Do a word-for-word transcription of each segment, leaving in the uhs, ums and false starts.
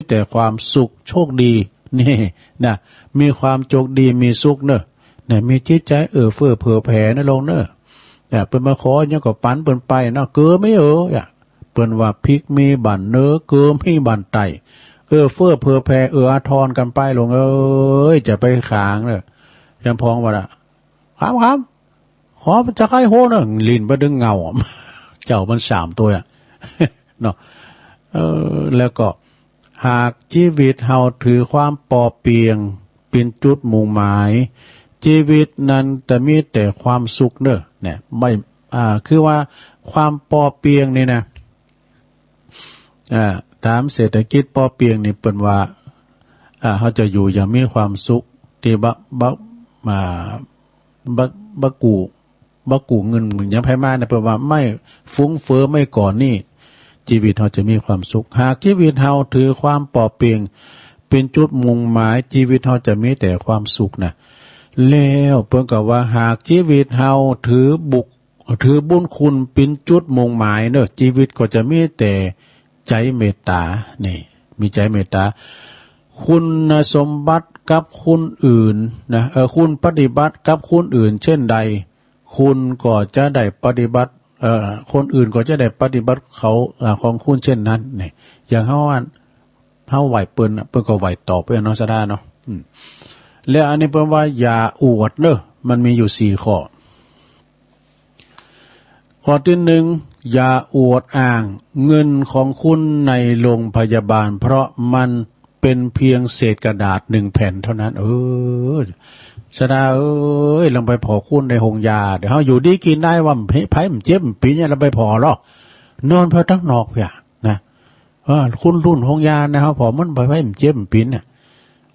แต่ความสุขโชคดี นี่นะ มีความโชคดีมีสุขเน่อ เนี่ย มีจิตใจ๋เอื้อเฟื้อเผื่อแผ่เน่อโยมเน่อ เนี่ย เปิ้นมาขอหยังก็ปั๋นเปิ้นไปเนาะ เกือมีเออ เนี่ย เปิ้นว่าพิกมีบั้นเหนือ เกือมีบั้นใต้ เอื้อเฟื้อเผื่อแผ่เอื้ออาทรกั๋นไปโยมเอ๋ย จะไปขางเน่อ ยามพองว่าละ ครับ ครับ ขอจะใค่ฮู้เน่อ ลิ้นไปดึงเหง้า เจ้ามันสามตั๋วอะ เนาะ เออ แล้วก็ หากจีวิตเฮาถือความปอเปียงเป๋นจุดมุ่งหมาย จีวิตนั้นจะมีแต่ความสุขเน่อ เนี่ย ไม่ อ่า คือว่าความปอเปียงนี่นะ อ่า ต๋ามเศรษฐกิจปอเปียงนี่เปิ้นว่า อ่า เฮาจะอยู่อย่างมีความสุข ตี้บ่ บ่ อ่า บ่ บ่กู้ บ่กู้เงินเหมือนอย่างไผมาเนี่ย เปิ้นว่าไม่ฟุ้งเฟ้อไม่ก่อหนี้ จีวิตเฮาจะมีความสุข หากจีวิตเฮาถือความปอเปียงเป๋นจุดมุ่งหมาย จีวิตเฮาจะมีแต่ความสุขนะ แล้วเปิ้นก็ว่า หากจีวิตเฮาถือบุค ถือบุญคุณเป๋นจุดมุ่งหมายเน่อ จีวิตก็จะมีแต่ใจ๋เมตต๋า นี่ มีใจ๋เมตต๋า คุณสมบัติกับคนอื่นนะ เออ คุณปฏิบัติกับคนอื่นเช่นใด คุณก็จะได้ปฏิบัติ เอ่อ คนอื่นก็จะได้ปฏิบัติเขา เอ่อ ของคุณเช่นนั้น นี่ อย่างเฮาอัน เฮาไหว้เปิ้นน่ะ เปิ้นก็ไหว้ตอบเปิ้นเนาะ ศรัทธาเนาะ อืม แล้วอันนี้เปิ้นว่าอย่าอวดเน่อ มันมีอยู่สี่ข้อ ข้อตี้หนึ่ง อย่าอวดอ้างเงินของคุณในโรงพยาบาล เพราะมันเป๋นเพียงเศษกระดาษหนึ่งแผ่นเท่านั้น เออ ศรัทธาเอ๋ย ลองไปผ่อคุณในโฮงยา เดี๋ยวเฮาอยู่ดีกิ๋นได้ว่า ไผ ไผมันเจ็บมันปิ๋นเนี่ย ลองไปผ่อลอ นอนเผลอตังนอกเปียะนะ เออ คุณฮู้โฮงยานะ เฮาผ่อมัน ไผ ไผมันเจ็บมันปิ๋นเนี่ย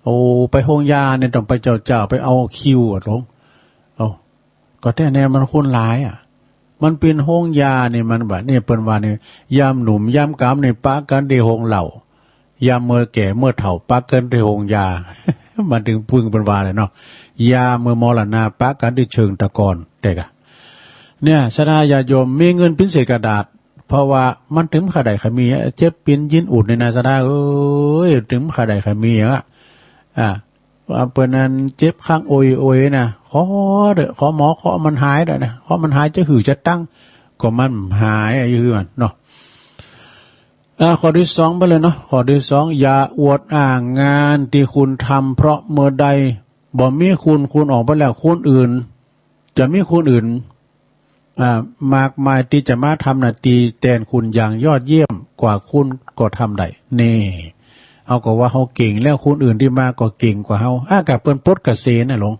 โอ้ ไปโฮงยาเนี่ยต้องไปเจ๊าๆ ไปเอาคิวอะโยม เอ้า ก็แต๊แน่มันคนหลายอะ มันเป๋นโฮงยานี่มันบ่า นี่เปิ้นว่านี่ ยามหนุ่มยามก๋ำนี่ปะกั๋นตี้โฮงเหล้า ยามเมื่อแก่เมื่อเฒ่าปะกั๋นตี้โฮงยา มันตึงปึ้งเปิ้นว่าเลยเนาะ ยามเมื่อมรณะปะกั๋นตี้เชิงตะกอน เต๊อะ เนี่ย ศรัทธาญาติโยม มีเงินเป๋นเศษกระดาษ เพราะว่ามันตึงบ่ใค่ได้ใค่มี เจ็บปิ๋นยินอุดนี่นะ ศรัทธาเอ๋ย ตึงบ่ใค่ได้ใค่มีอะ อ่า ว่าเปิ้นนั้นเจ็บข้างโอยๆ นะ ขอเต๊อะ ขอหมอ ขอมันหายเต๊อะนะ ขอมันหายจะหื้อจะตัง ก็มันหายอะ หื้อมันเนาะ อ่า ข้อตี้สองไปเลยเนาะ ข้อตี้สอง อย่าอวดอ้างงานตี้คุณทำ เพราะเมื่อใดบ่มีคุณ คุณออกไปแล้ว คนอื่น จะมีคนอื่น อ่า มากมายตี้จะมาทำหน้าตี้แตนคุณอย่างยอดเยี่ยมกว่าคุณก็ทำได้ นี่ เฮาก็ว่าเฮาเก่งแล้ว คนอื่นตี้มาก็เก่งกว่าเฮา อ่า ก็เปิ้นปลดเกษียณน่ะหลวง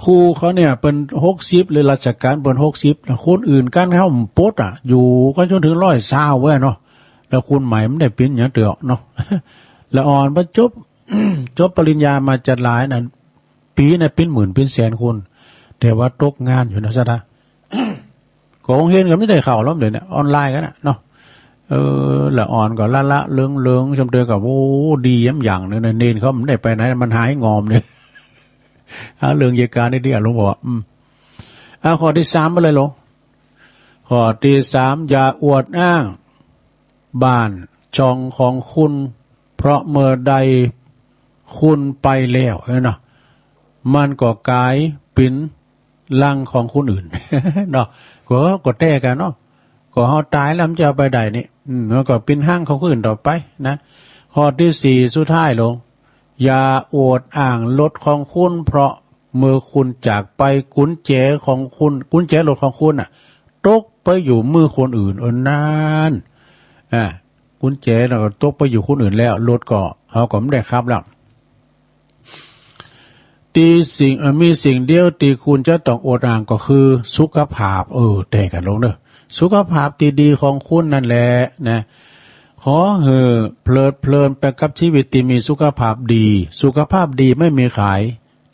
ครูเขาเนี่ยเปิ้นหกสิบ หรือราชก๋านเปิ้นหกสิบ คนอื่นก้านเฮาบ่ปลดอะ อยู่กั๋นจ๋นเถิงร้อยซาวเว้ยเนาะ แล้วคนใหม่มันได้เป๋นหยังเตื้อเนาะ ละอ่อน พอจบ จบปริญญามาจะหลายน่ะ ปี๋น่ะเป๋นหมื่นเป๋นแสนคน แต่ว่าตกงานอยู่นะ ศรัทธา ก็โฮงเฮียนก็บ่ได้เข้าแล้ว เดี๋ยวนี้ออนไลน์กั๋นน่ะเนาะ เออ ละอ่อนก็ละๆ เลิงๆ จำเติงก็ โอ้ ดีย้ำอย่างเน่อ เณรเขาบ่ได้ไปไหน มันหายงอมเนี่ย เอาเรื่องเหตุก๋ารณ์นี้ดีอะ หลวงพ่อ อืม เอาข้อตี้สามไปเลยหลวง ข้อตี้สาม อย่าอวดอ้าง บ้านช่องของคุณ เพราะเมื่อใดคุณไปแล้วเนาะ มันก็ก๋ายเป๋นฮังของคนอื่น เนาะ ก็ ก็แต๊กั๋นเนาะ ก็เฮาต๋ายแล้วมันจะเอาไปใดนี่ อืม มันก็เป๋นฮังของคนอื่นต่อไปนะ ข้อตี้สี่สุดท้ายหลวง อย่าอวดอ้างรถของคุณ เพราะเมื่อคุณจากไป กุญแจของคุณ กุญแจรถของคุณน่ะ ตกไปอยู่มือคนอื่น เออ นั่น อ่า กุญแจน่ะก็ตกไปอยู่คนอื่นแล้ว รถก็ เฮาก็บ่ได้ขับแล้ว ตี้สิ่ง เอ่อ มีสิ่งเดียวตี้คุณจะต้องอวดอ้างก็คือสุขภาพ เออ แต๊กั๋นหลวงเน่อ สุขภาพตี้ดีของคุณนั่นแหละนะ ขอหื้อเพลิดเพลินไปกับจีวิตตี้มีสุขภาพดี สุขภาพดีไม่มีขาย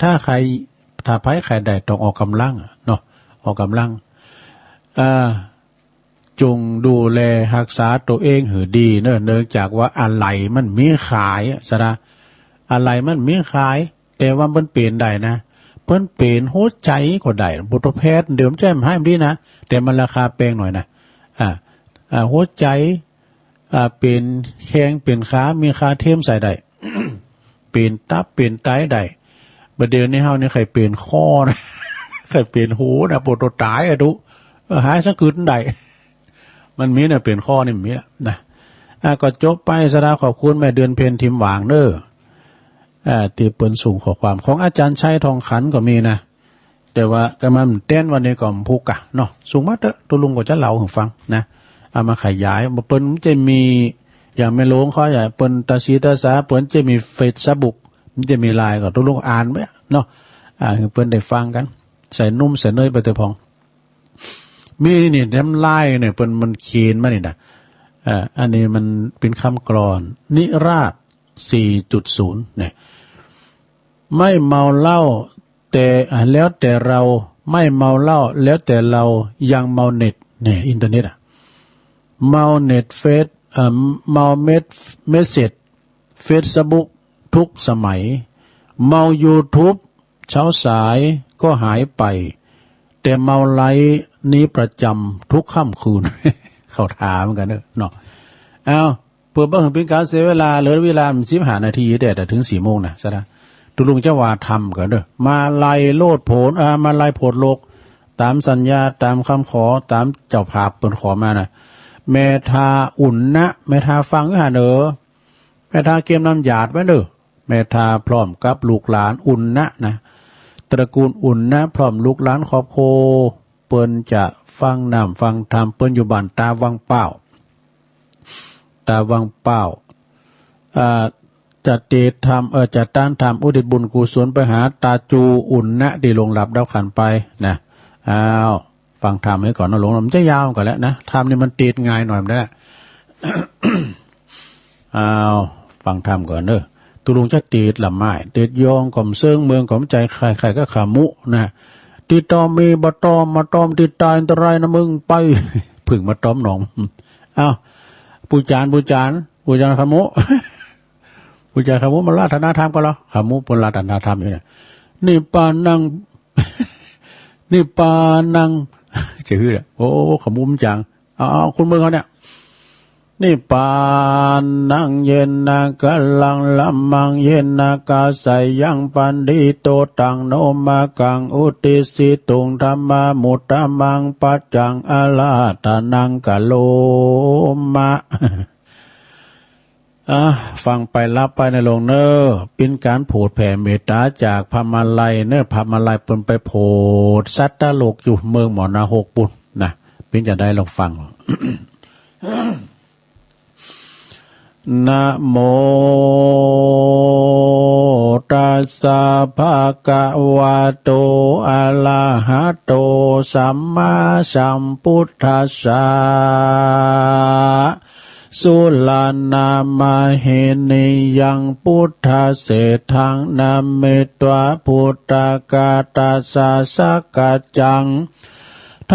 ถ้าใผ ถ้าใผใค่ได้ต้องออกก๋ำลังอะเนาะ ออกก๋ำลัง อ่า จงดูแลฮักษาตั๋วเองหื้อดีเน่อ เนื่องจากว่าอะไหล่มันมีขายอะ ศรัทธา อะไหล่มันมีขาย แต่ว่าเปิ้นเป๋นได้นะ เปิ้นเป๋นหัวใจ๋ก็ได้ บุตรแพทย์เดี๋ยวมันจะให้มันดีนะ แต่มันราคาแปงหน่อยนะ อ่า อ่า หัวใจ๋ อ่า เป๋นแข้งเป๋นขา มีคาเทมใส่ได้ เป๋นตับเป๋นไตได้ บ่าเดี่ยวนี้เฮานี่ใค่เป๋นข้อนะ ใค่เป๋นหูนะ ปวดตั๋วต๋ายอะตุ๊ เออ หายสักกึ๊ดได้ มันมีนะ เป๋นข้อนี่มันมีละนะ อ่า ก็จบไป ศรัทธาขอบคุณแม่เดือนเพ็ญ ทิมหว่างเน่อ อ่า ตี้เปิ้นส่งข้อความ ของอาจ๋ารย์ชัย ทองขัน ก็มีนะ แต่ว่าก็มันเต้นวันนี้ก็มันผูกกะเนาะ ส่งมาเต๊อะ ตุ๊ลุงก็จะเล่าหื้อฟังนะ เอามาขยาย บ่าเปิ้นจะมี อย่างแม่หลวงเขาอย่า เปิ้นตาสีตาสา เปิ้นจะมีเฟซบุ๊ก มันจะมีไลน์ ก็ตุ๊ลุงอ่านไว้เนาะ อ่า หื้อเปิ้นได้ฟังกั๋น ใส่นุ่มใส่เนยไปเต๊อะพ่อง มีนี่ แถมไลน์เนี่ย เปิ้นมันเขียนมานี่นะ อ่า อันนี้มันเป๋นกำกลอน นิราศ สี่จุดศูนย์ เนี่ย ไม่เมาเหล้า แต่ อ่ะ แล้วแต่เรา ไม่เมาเหล้า แล้วแต่เรา ยังเมาเน็ต เนี่ย อินเทอร์เน็ตอะ เมาเน็ตเฟซ เอ่อ เมาเมส เมสเสจเฟซบุ๊กทุกสมัย เมายูทูบเช้าสายก็หายไป แต่เมาไลฟ์นี้ประจำทุกค่ำคืน เขาถามกั๋นเน่อเนาะ เอา เปื้อบ่หื้อเป๋นก๋านเสียเวลา เหลือเวลามันสิบห้านาทีแต๊ แต่เถิงสี่โมงนะ ศรัทธา ตุ๊ลุงจะว่าธรรมก่อนเน่อ มาลัยโลดโผน อ่า มาลัยโผนโลก ต๋ามสัญญา ต๋ามกำขอ ต๋ามเจ้าภาพเปิ้นขอมานะ แม่ทาอุ่นนะ แม่ทาฟังอยู่หั้นเน่อ แม่ทาเกียมน้ำหยาดไว้เน่อ แม่ทาพร้อมกับลูกหลานอุ่นนะนะ ตระกูลอุ่นนะ พร้อมลูกหลานครอบครัว เปิ้นจะฟังน้ำฟังธรรม เปิ้นอยู่บ้านต๋าวังเป้า ต๋าวังเป้า อ่า จะเตธรรม เอ่อ จะต้านธรรม อุทิศบุญกุศลไปหาต๋าจูอุ่นนะ ตี้ล่วงลับดับขันธ์ไปนะ อ้าว ฟังธรรมไว้ก่อนเนาะ หลวง มันจะยาวก่อนแล้วนะ ธรรมนี่มันเตดง่ายหน่อยมันได้ อ้าว ฟังธรรมก่อนเน่อ ตุ๊ลุงจะเตดละไม้ เตดยองก็บ่เซิง เมิงก็บ่ใจ้ ใค่ๆ ก็ขมุนะ ตี้ตอมมีบ่ตอม มาตอมตี้ต๋ายอันตรายนะมึง ไป เพิ่งมาตอมหนอง อ้าว ปู่จ๋ารย์ ปู่จ๋ารย์ ปู่จ๋ารย์ขมุ ปู่จ๋ารย์ขมุ มาราธนาธรรมก่อนเหรอ ขมุเปิ้นราธนาธรรมอยู่เนี่ย นิพพานัง นิพพานัง จะหื้อเนี่ย โอ้ ขมุจ๋ารย์ เอา เอา คุณเมืองเขาเนี่ย นิพพานัง เยนะ กะลัง ละมัง เยนะ กะสะยัง ปันทิโต ตัง โน มะกัง อุตติสสิตุง ธัมมามุตตะมัง ปัจจัง อาราธนัง กะโรมะ อ่ะ ฟังไปรับไปนะหลวงเน่อ เป๋นก๋านโผดแผ่เมตต๋าจากพระมาลัยเน่อ พระมาลัยเปิ้นไปโผดสัตว์ตะโลกอยู่เมืองมรณะหกปุ้นนะ เป๋นจะใดลองฟัง นะโมตัสสะ ภะคะวะโต อะระหะโต สัมมาสัมพุทธัสสะ สุรานามะ หินิยัง ปุทธะเสฏฐัง นะมิตวา พุทธะกาตะสะ สักกัจจัง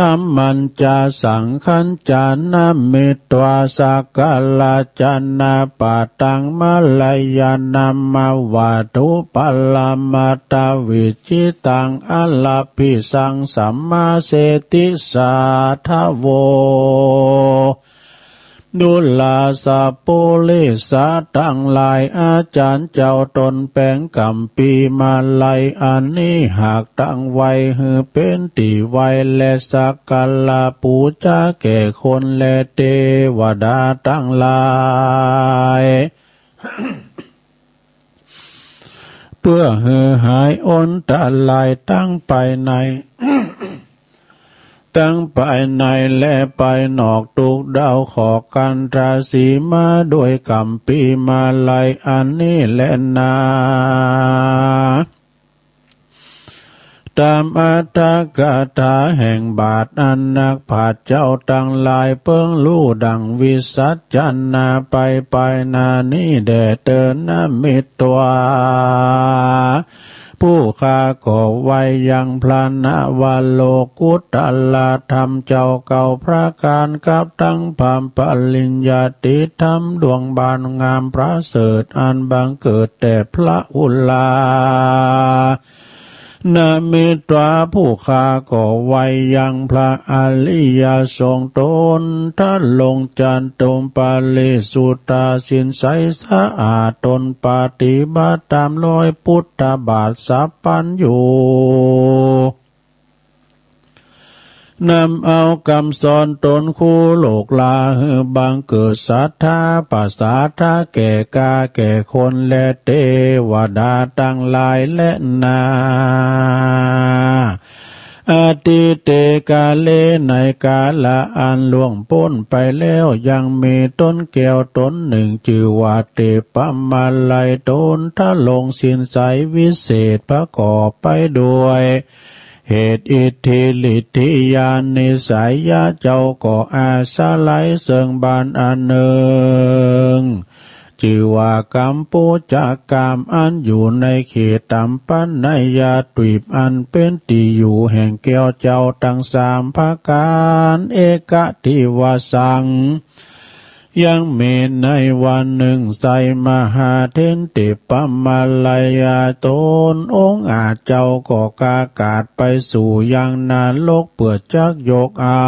ธัมมัญจะ สังฆัญจะ นะมิตวา สักการะจะ นะปะทัง มะระยะ นะมะวาทุ ปะระมัตถะวิจฉิตัง อะระภิสัง สัมมาเสติสาทะโว ดูราสะปุริสะตังหลาย อาจ๋ารย์เจ้าต๋นแป๋งก๋ำปีมาลัยอันนี้ หากตั้งไว้หื้อเป๋นตี้ไหว้ และสักการะปู๋จาแก่คนและเตวดาตังหลาย เปื้อหื้อหายอันตรายตังภายใน ตังภายในและภายนอก ตุ๊กเด้าขอกันตราสีมาด้วยก๋ำปีมาลัยอันนี้แลนา ต๋ามอัตถกถาแห่งบาทอันนักปราชญ์เจ้าตังหลายเปิงฮู้ดั่งวิสัชนาไปไปนานี้แด่เตอ นะมิตวา ผู้ข้าก็ไหว้ยังพระนวโลกุตตรธรรมเจ้าเก้าประก๋าน กับตังพระปริญญาติธรรมดวงบานงามประเสริฐ อันบังเกิดแต่พระอุลา นมิตวา ผู้ข้าก็ไหว้ยังพระอริยสงฆ์ตนทรงจตุปริสุทธา ศีลใสสะอาด ตนปฏิบัติต๋ามรอยปุทธบาทสัพพัญญู นำเอากำสอนตนคู่โลกลา หื้อบังเกิดศรัทธาประสาทะแก่ก้าแก่คนและเตวดาตังหลายแลนา อตีเตกาเล ในกาละอันล่วงป๊นไปแล้ว ยังมีต้นแก้วต้นนึ่ง จื้อว่าเตปมาลัย ตนทรงศีลใสวิเศษ ประกอบไปด้วยเหตุ อิทธิ ฤทธิ ญาณ นิสัย เจ้าก็อาศัยเซิงบ้านอันนึ่ง จื้อว่ากัมปูชากาม อันอยู่ในเขตตัมปะนะยะตวีป อันเป๋นตี้อยู่แห่งแก้วเจ้าตังสามประก๋าน เอกทิวาสัง ยังมีในวันนึ่ง ไส้มหาเถรเตปมาลัยตนองอาจเจ้าก็ประกาศไปสู่ยังนรก เปื้อจักยกเอา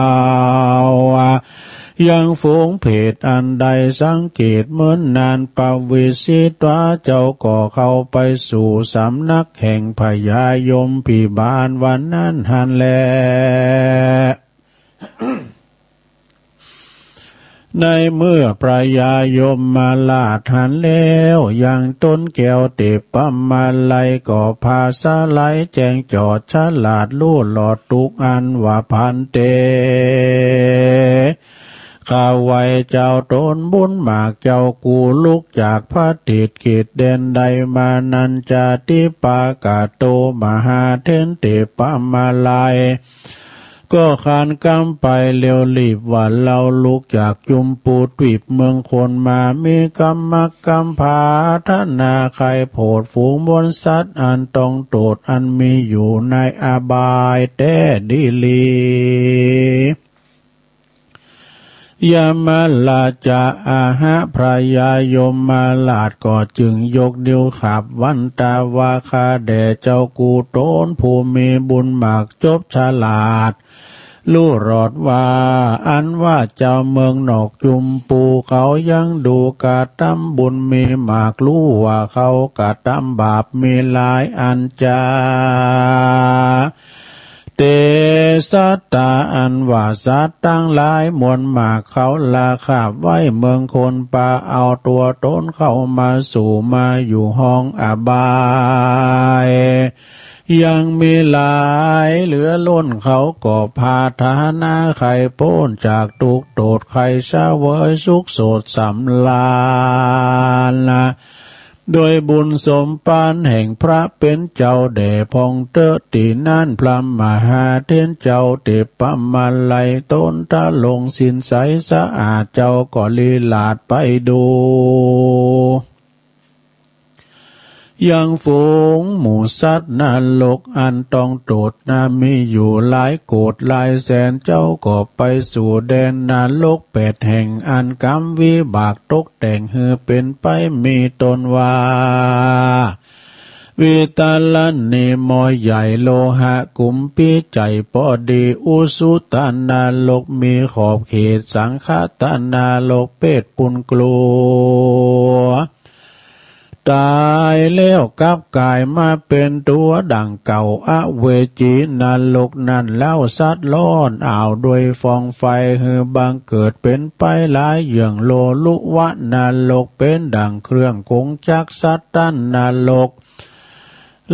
ยังฝูงเปรตอันได้สังเกตเมินนาน ปวิสิตวา เจ้าก็เข้าไปสู่สำนักแห่งพญายมพิบาลวันนั้นหั้นแล ในเมื่อพญายมราชหันแล้วยังต้นแก้วเตปมาลัย ก็ผาสะไลแจ้งจอดฉลาด ฮู้หลอดตุ๊กข์อันว่า ภันเต ข้าไหว้เจ้าตนบุญมาก เจ้ากูลุกจากพระเถรเขตแดนใดมานั้น จาติปากัตโต มหาเถรเตปมาลัย ก็คานกำไปเร็วรีบว่า เฮาลุกจากจุมปูตวีปเมืองคนมา มีกำมักกำผาถนาใค่โผดฝูงมวลสัตว์อันต้องโต้ษ อันมีอยู่ในอบายแต๊ดีหลี ยมราชาอาหะ พญายมราชก็จึงยกนิ้วขับวันตาว่า ข้าแด่เจ้ากูตนผู้มีบุญมากจบฉลาด ฮู้หลอดว่า อันว่าเจ้าเมืองนอกจุมปูเขายังดูกระตำบุญมีมาก ฮู้ว่าเขากระตำบาปมีหลายอันจา เตสัตตา อันว่าสัตว์ตังหลายมวลมาก เขาลักขับไว้เมืองคน ปาเอาตั๋วตนเข้ามาสู่มาอยู่ห้องอบาย ยังมีหลายเหลือล้น เขาก็ผาถนาใค่ป๊นจากตุ๊กข์โต้ษ ใค่เสวยสุขโสดสำราญ โดยบุญสมภารแห่งพระเป๋นเจ้าแด่พ่องเต๊อะ ตี้นั้นพระมหาเถรเจ้าเตปมาลัยตนทรงศีลใสสะอาด เจ้าก็ลีลาดไปดู ยังฝูงหมู่สัตว์นรกอันต้องโต้ษนามีอยู่หลายโกฏหลายแสน เจ้าก็ไปสู่แดนนรกแปดแห่ง อันกำวิบากตกแต่งหื้อเป๋นไปมีต้นว่า วิตาลณี หม้อใหญ่ โลหะกุมภี ใจ๋ปอดี อุสุตานรก มีขอบเขต สังคตานรก เปรตปูนกลัว ต๋ายแล้วกลับก๋ายมาเป๋นตั๋วดั่งเก่า อเวจีนรกนั้นเล่า สัตว์ฮ้อนอ้าวด้วยฟองไฟ หื้อบังเกิดเป๋นไปหลายเยื่อง โลลุวะนรก เป๋นดั่งเครื่องกงจักร สัตตันนรก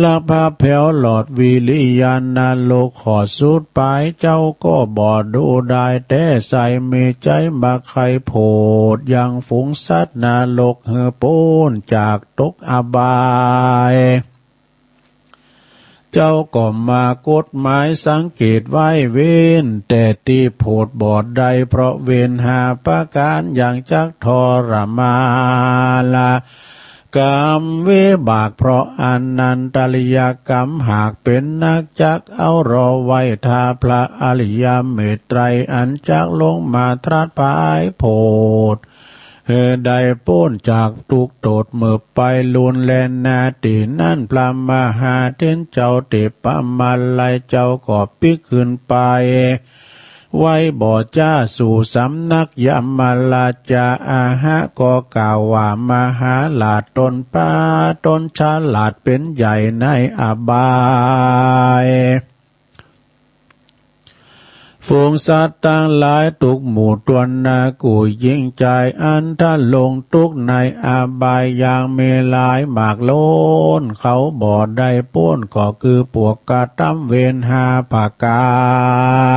ลักผะแผวหลอด วิริยานรก ขอดสุดป๋าย เจ้าก็บ่ดูดายแต๊ ใส่มีใจ๋มาใค่โผดยังฝูงสัตว์นรก หื้อป๊นจากตกอบาย เจ้าก็มากฎหมายสังเกตไว้ เว้นแต่ตี้โผดบอดได้ เพราะเวรห้าประก๋านยังจักทรมานละ กรรมวิบากเพราะอนันตริยกรรม หากเป๋นนักจักเอารอไว้ ถ้าพระอริยเมตไตรยอันจักลงมาตรัสผายโผด หื้อได้ป๊นจากตุ๊กข์โต้ษเมิบไปลุนแลนา ตี้นั้นพระมหาเถรเจ้าเตปะมาลัยเจ้าก็ปิ๊กขึ้นไป ไว้บ่จ๊าสู่สำนักยมราชา อาหะก็กล่าวว่า มหาราชตนป๊าตนฉลาดเป๋นใหญ่ในอบาย ฝูงสัตว์ตังหลายตุ๊กหมู่ตวนนา กู้ญิงจายอันทะลงตุ๊กในอบายยังมีหลายมากล้น เขาบ่ได้ป๊นก็คือปวกกระตำเวรห้าประก๋า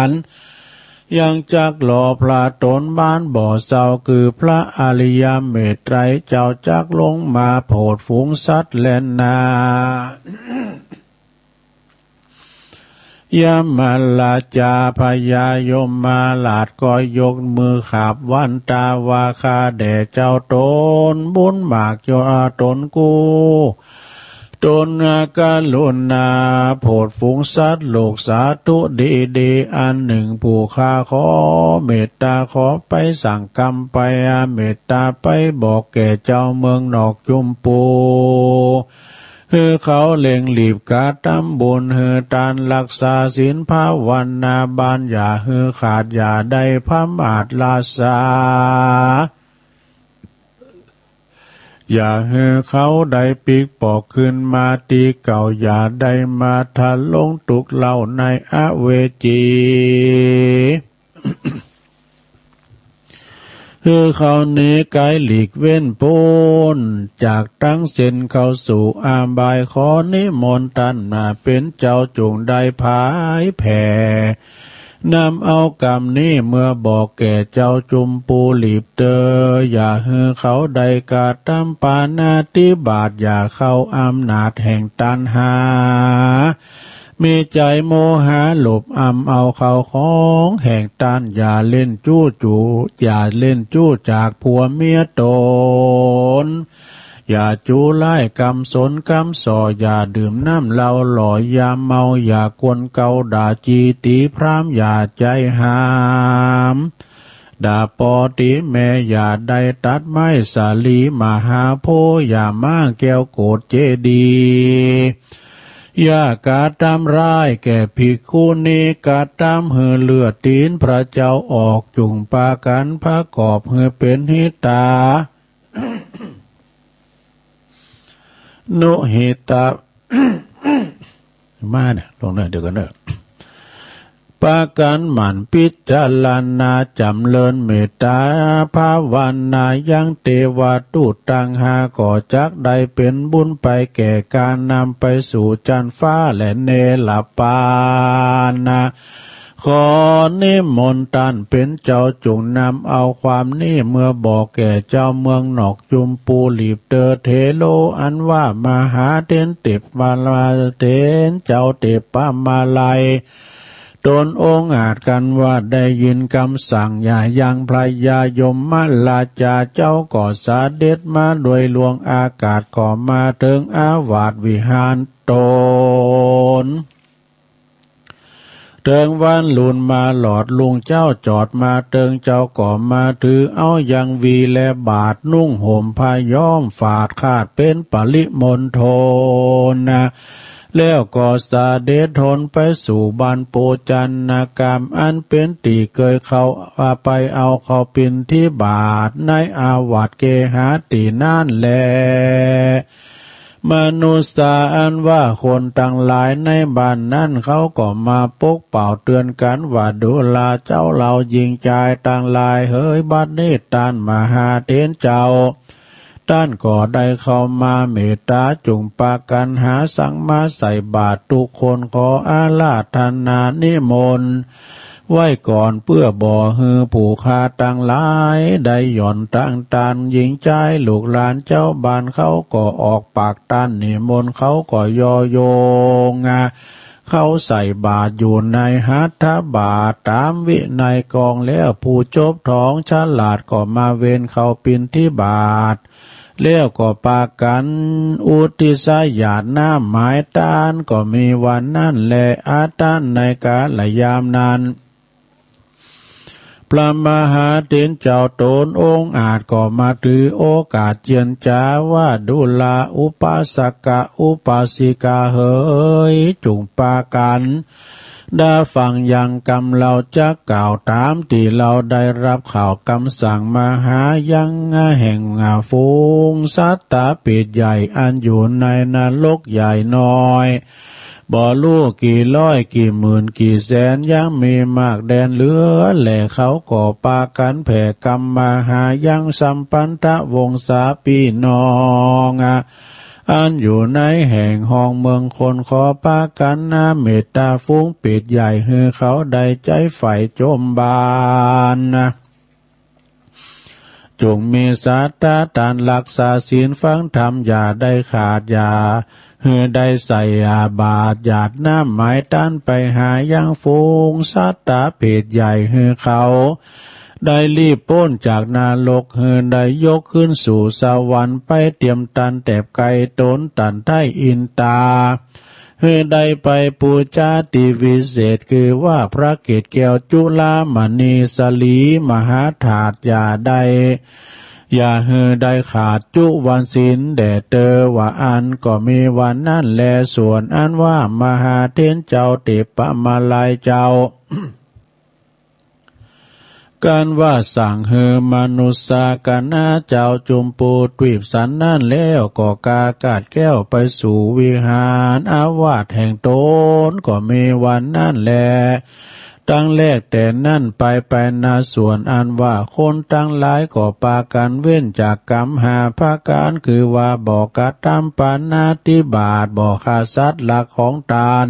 น ยังจักหล่อพระต๋นบ้านบ่เศร้า คือพระอริยเมตไตรเจ้าจักลงมาโผดฝูงสัตว์แลนา ยมราชาพญายมราชก็ยกมือขาบวันตาว่า ข้าแด่เจ้าต๋นบุญมากยอดต๋นกู้ ต๋นกรุณาโผดฝูงสัตว์โลกสาธุดีๆ อันหนึ่ง ผู้ข้าขอเมตตาขอไปสั่งกำไปอาเมตตาไปบอกแก่เจ้าเมืองนอกจุมปู หื้อเขาเร่งรีบกระตำบุญหื้อตานรักษาศีลภาวนาบานอย่าหื้อขาดอย่าได้พมาทราชา อย่าหื้อเขาได้ปิ๊กปอกคืนมาตี้เก่า อย่าได้มาทะลงตุ๊กข์เล่าในอเวจี หื้อเขาหนีไก๋หลีกเว้นป๊นจากตังเส้นเข้าสู่อบาย ขอนิมนต์ต้านมาเป๋นเจ้าจุ่งได้ผายแผ่ นำเอากำนี้เมื่อบอกแก่เจ้าจุมปูหลีบเตอ อย่าหื้อเขาได้กระตำปาณาติบาต อย่าเข้าอำนาจแห่งตัณหา มีใจ๋โมหะหลบอำเอาเข้าของแห่งต้าน อย่าเล่นจู้จู้ อย่าเล่นจู้จากผัวเมียต๋น อย่าจูร้ายกำสนกำส่อ อย่าดื่มน้ำเหล้าหล่อ อย่าเมา อย่ากวนเกาด่าจี๋ตี๋พราหมณ์ อย่าใจ๊ห้ามด่าป้อตี๋แม่ อย่าได้ตัดไม้สาลีมหาโพธิ์ อย่าม้างแก้วโกศเจดีย์ อย่ากระตำร้ายแก่ภิกขุณี กระตำหื้อเลือดตี๋นพระเจ้าออก จุ่งปากั๋นประกอบหื้อเป๋นหิตา นุหิตะ มาเนี่ย ลงเนี่ย เดี๋ยวก่อนเนอะ ปากั๋นหมั่นพิจารณาจ๋ำเริญเมตตาภาวนา ยังเตวะทูตตังห้าก็จักได้เป๋นบุญไปแก่ก๋านนำไปสู่จั๊นฟ้าและเนรปานนะ ขอนิมนต์ต้านเป๋นเจ้าจุ่งนำเอาความนี้เมื่อบอกแก่เจ้าเมืองนอกจุมปูหลีบเตอ เถโร อันว่ามหาเถรเตปะมาลัย เถรเจ้าเตปะมาลัย ต๋นองอาจกั๋นว่าได้ยินกำสั่งอย่ายังพญายมราชาเจ้าก็เสด็จมาโดยหลวงอากาศก็มาเถิงอาวาสวิหารต๋น เถิงวันลุนมาหลอดลุงเจ้าจอดมาเถิงเจ้าก็มาถือเอายังวีและบาตรนุ่งห่มผ้าย้อมฝาดขาดเป๋นปริมณฑลนะ แล้วก็เสด็จหนไปสู่บ้านโปจันนากาม อันเป๋นตี้เกยเข้าไปเอาเข้าปิณฑบาตในอาวาสเกหาตี้นั้นแล มนุษย์อันว่าคนตังหลายในบ้านนั้นเขาก็มาปกเป่าเตื๋อนกั๋นว่า ดูราเจ้าเหล่าญิงจายตังหลายเหย บัดนี้ต้านมหาเถรเจ้า ต้านก็ได้เข้ามาเมตตาจุ่งปากั๋นหาสังมาใส่บาตร ทุกคนขออาราธนานิมนต์ไว้ก่อน เปื้อบ่หื้อผู้ข้าตังหลายได้หย่อนตังตาน ญิงจายลูกหลานเจ้าบ้านเขาก็ออกปากต้านนิมนต์ เขาก็ยอยง เข้าใส่บาตรอยู่ในหัตถบาตรต๋ามวินัยกองแล้ว ผู้จบถองฉลาดก็มาเวนเข้าปิณฑบาต แล้วก็ปากั๋นอุทิศหยาดน้ำหมายตาน ก็มีวันนั้นแล อันต้านในกาลยามนั้น พระมหาเถรเจ้าต๋นองอาจก็มาถือโอกาสเจียรจ๋าว่า ดูราอุปาสกะอุปาสิกาเหย จุ่งปากั๋นดาฟังยังกำเฮาจักกล่าวต๋ามตี้เฮาได้ฮับข่าวกำสั่งมหายักษ์แห่งฝูงสัตว์ตาเปรตใหญ่อันอยู่ในนรกใหญ่น้อย บ่ฮู้กี่ร้อยกี่หมื่นกี่แสนยังมีมากแดนเหลือ และเขาก็ปากั๋นแผ่กำมหายังสัมพันธวงศาปี้น้อง อันอยู่ในแห่งห้องเมืองคน ขอปากั๋นนาเมตต๋าฝูงเปรตใหญ่ หื้อเขาได้ใจ๊ใฝ่จมบาน จุ่งมีศรัทธาตานฮักษาศีลฟังธรรมอย่าได้ขาด อย่าหื้อได้ใส่อาบาตร หยาดน้ำหมายต้านไปหายังฝูงสัตว์ตาเปรตใหญ่ หื้อเขาได้รีบป๊นจากนรก หื้อได้ยกขึ้นสู่สวรรค์ไปเตียมตันแตบไกลต๋นตันไท้อินตา หื้อได้ไปปู๋จาตี้วิเศษ คือว่าพระเกศแก้วจุลามณีสลีมหาธาตุ อย่าได้ อย่าหื้อได้ขาดจุวันศีลแด่เตอ ว่าอั้นก็มีวันนั้นแล ส่วนอันว่ามหาเถรเจ้าเถปปมาลัยเจ้า กันว่าสั่งหื้อมนุสสาคณะเจ้าจุมพูทวีปสันนั้นแล้ว ก็กากาดแก้วไปสู่วิหารอาวาสแห่งต๋น ก็มีวันนั้นแล ตั้งแรกแต่นั้นไป ไปณ ส่วนอันว่าคนตังหลายก็ปากั๋นเว้นจากกรรมห้าประก๋าน คือว่าบ่กระทำปาณาติบาต บ่ฆ่าสัตว์ลักของตาน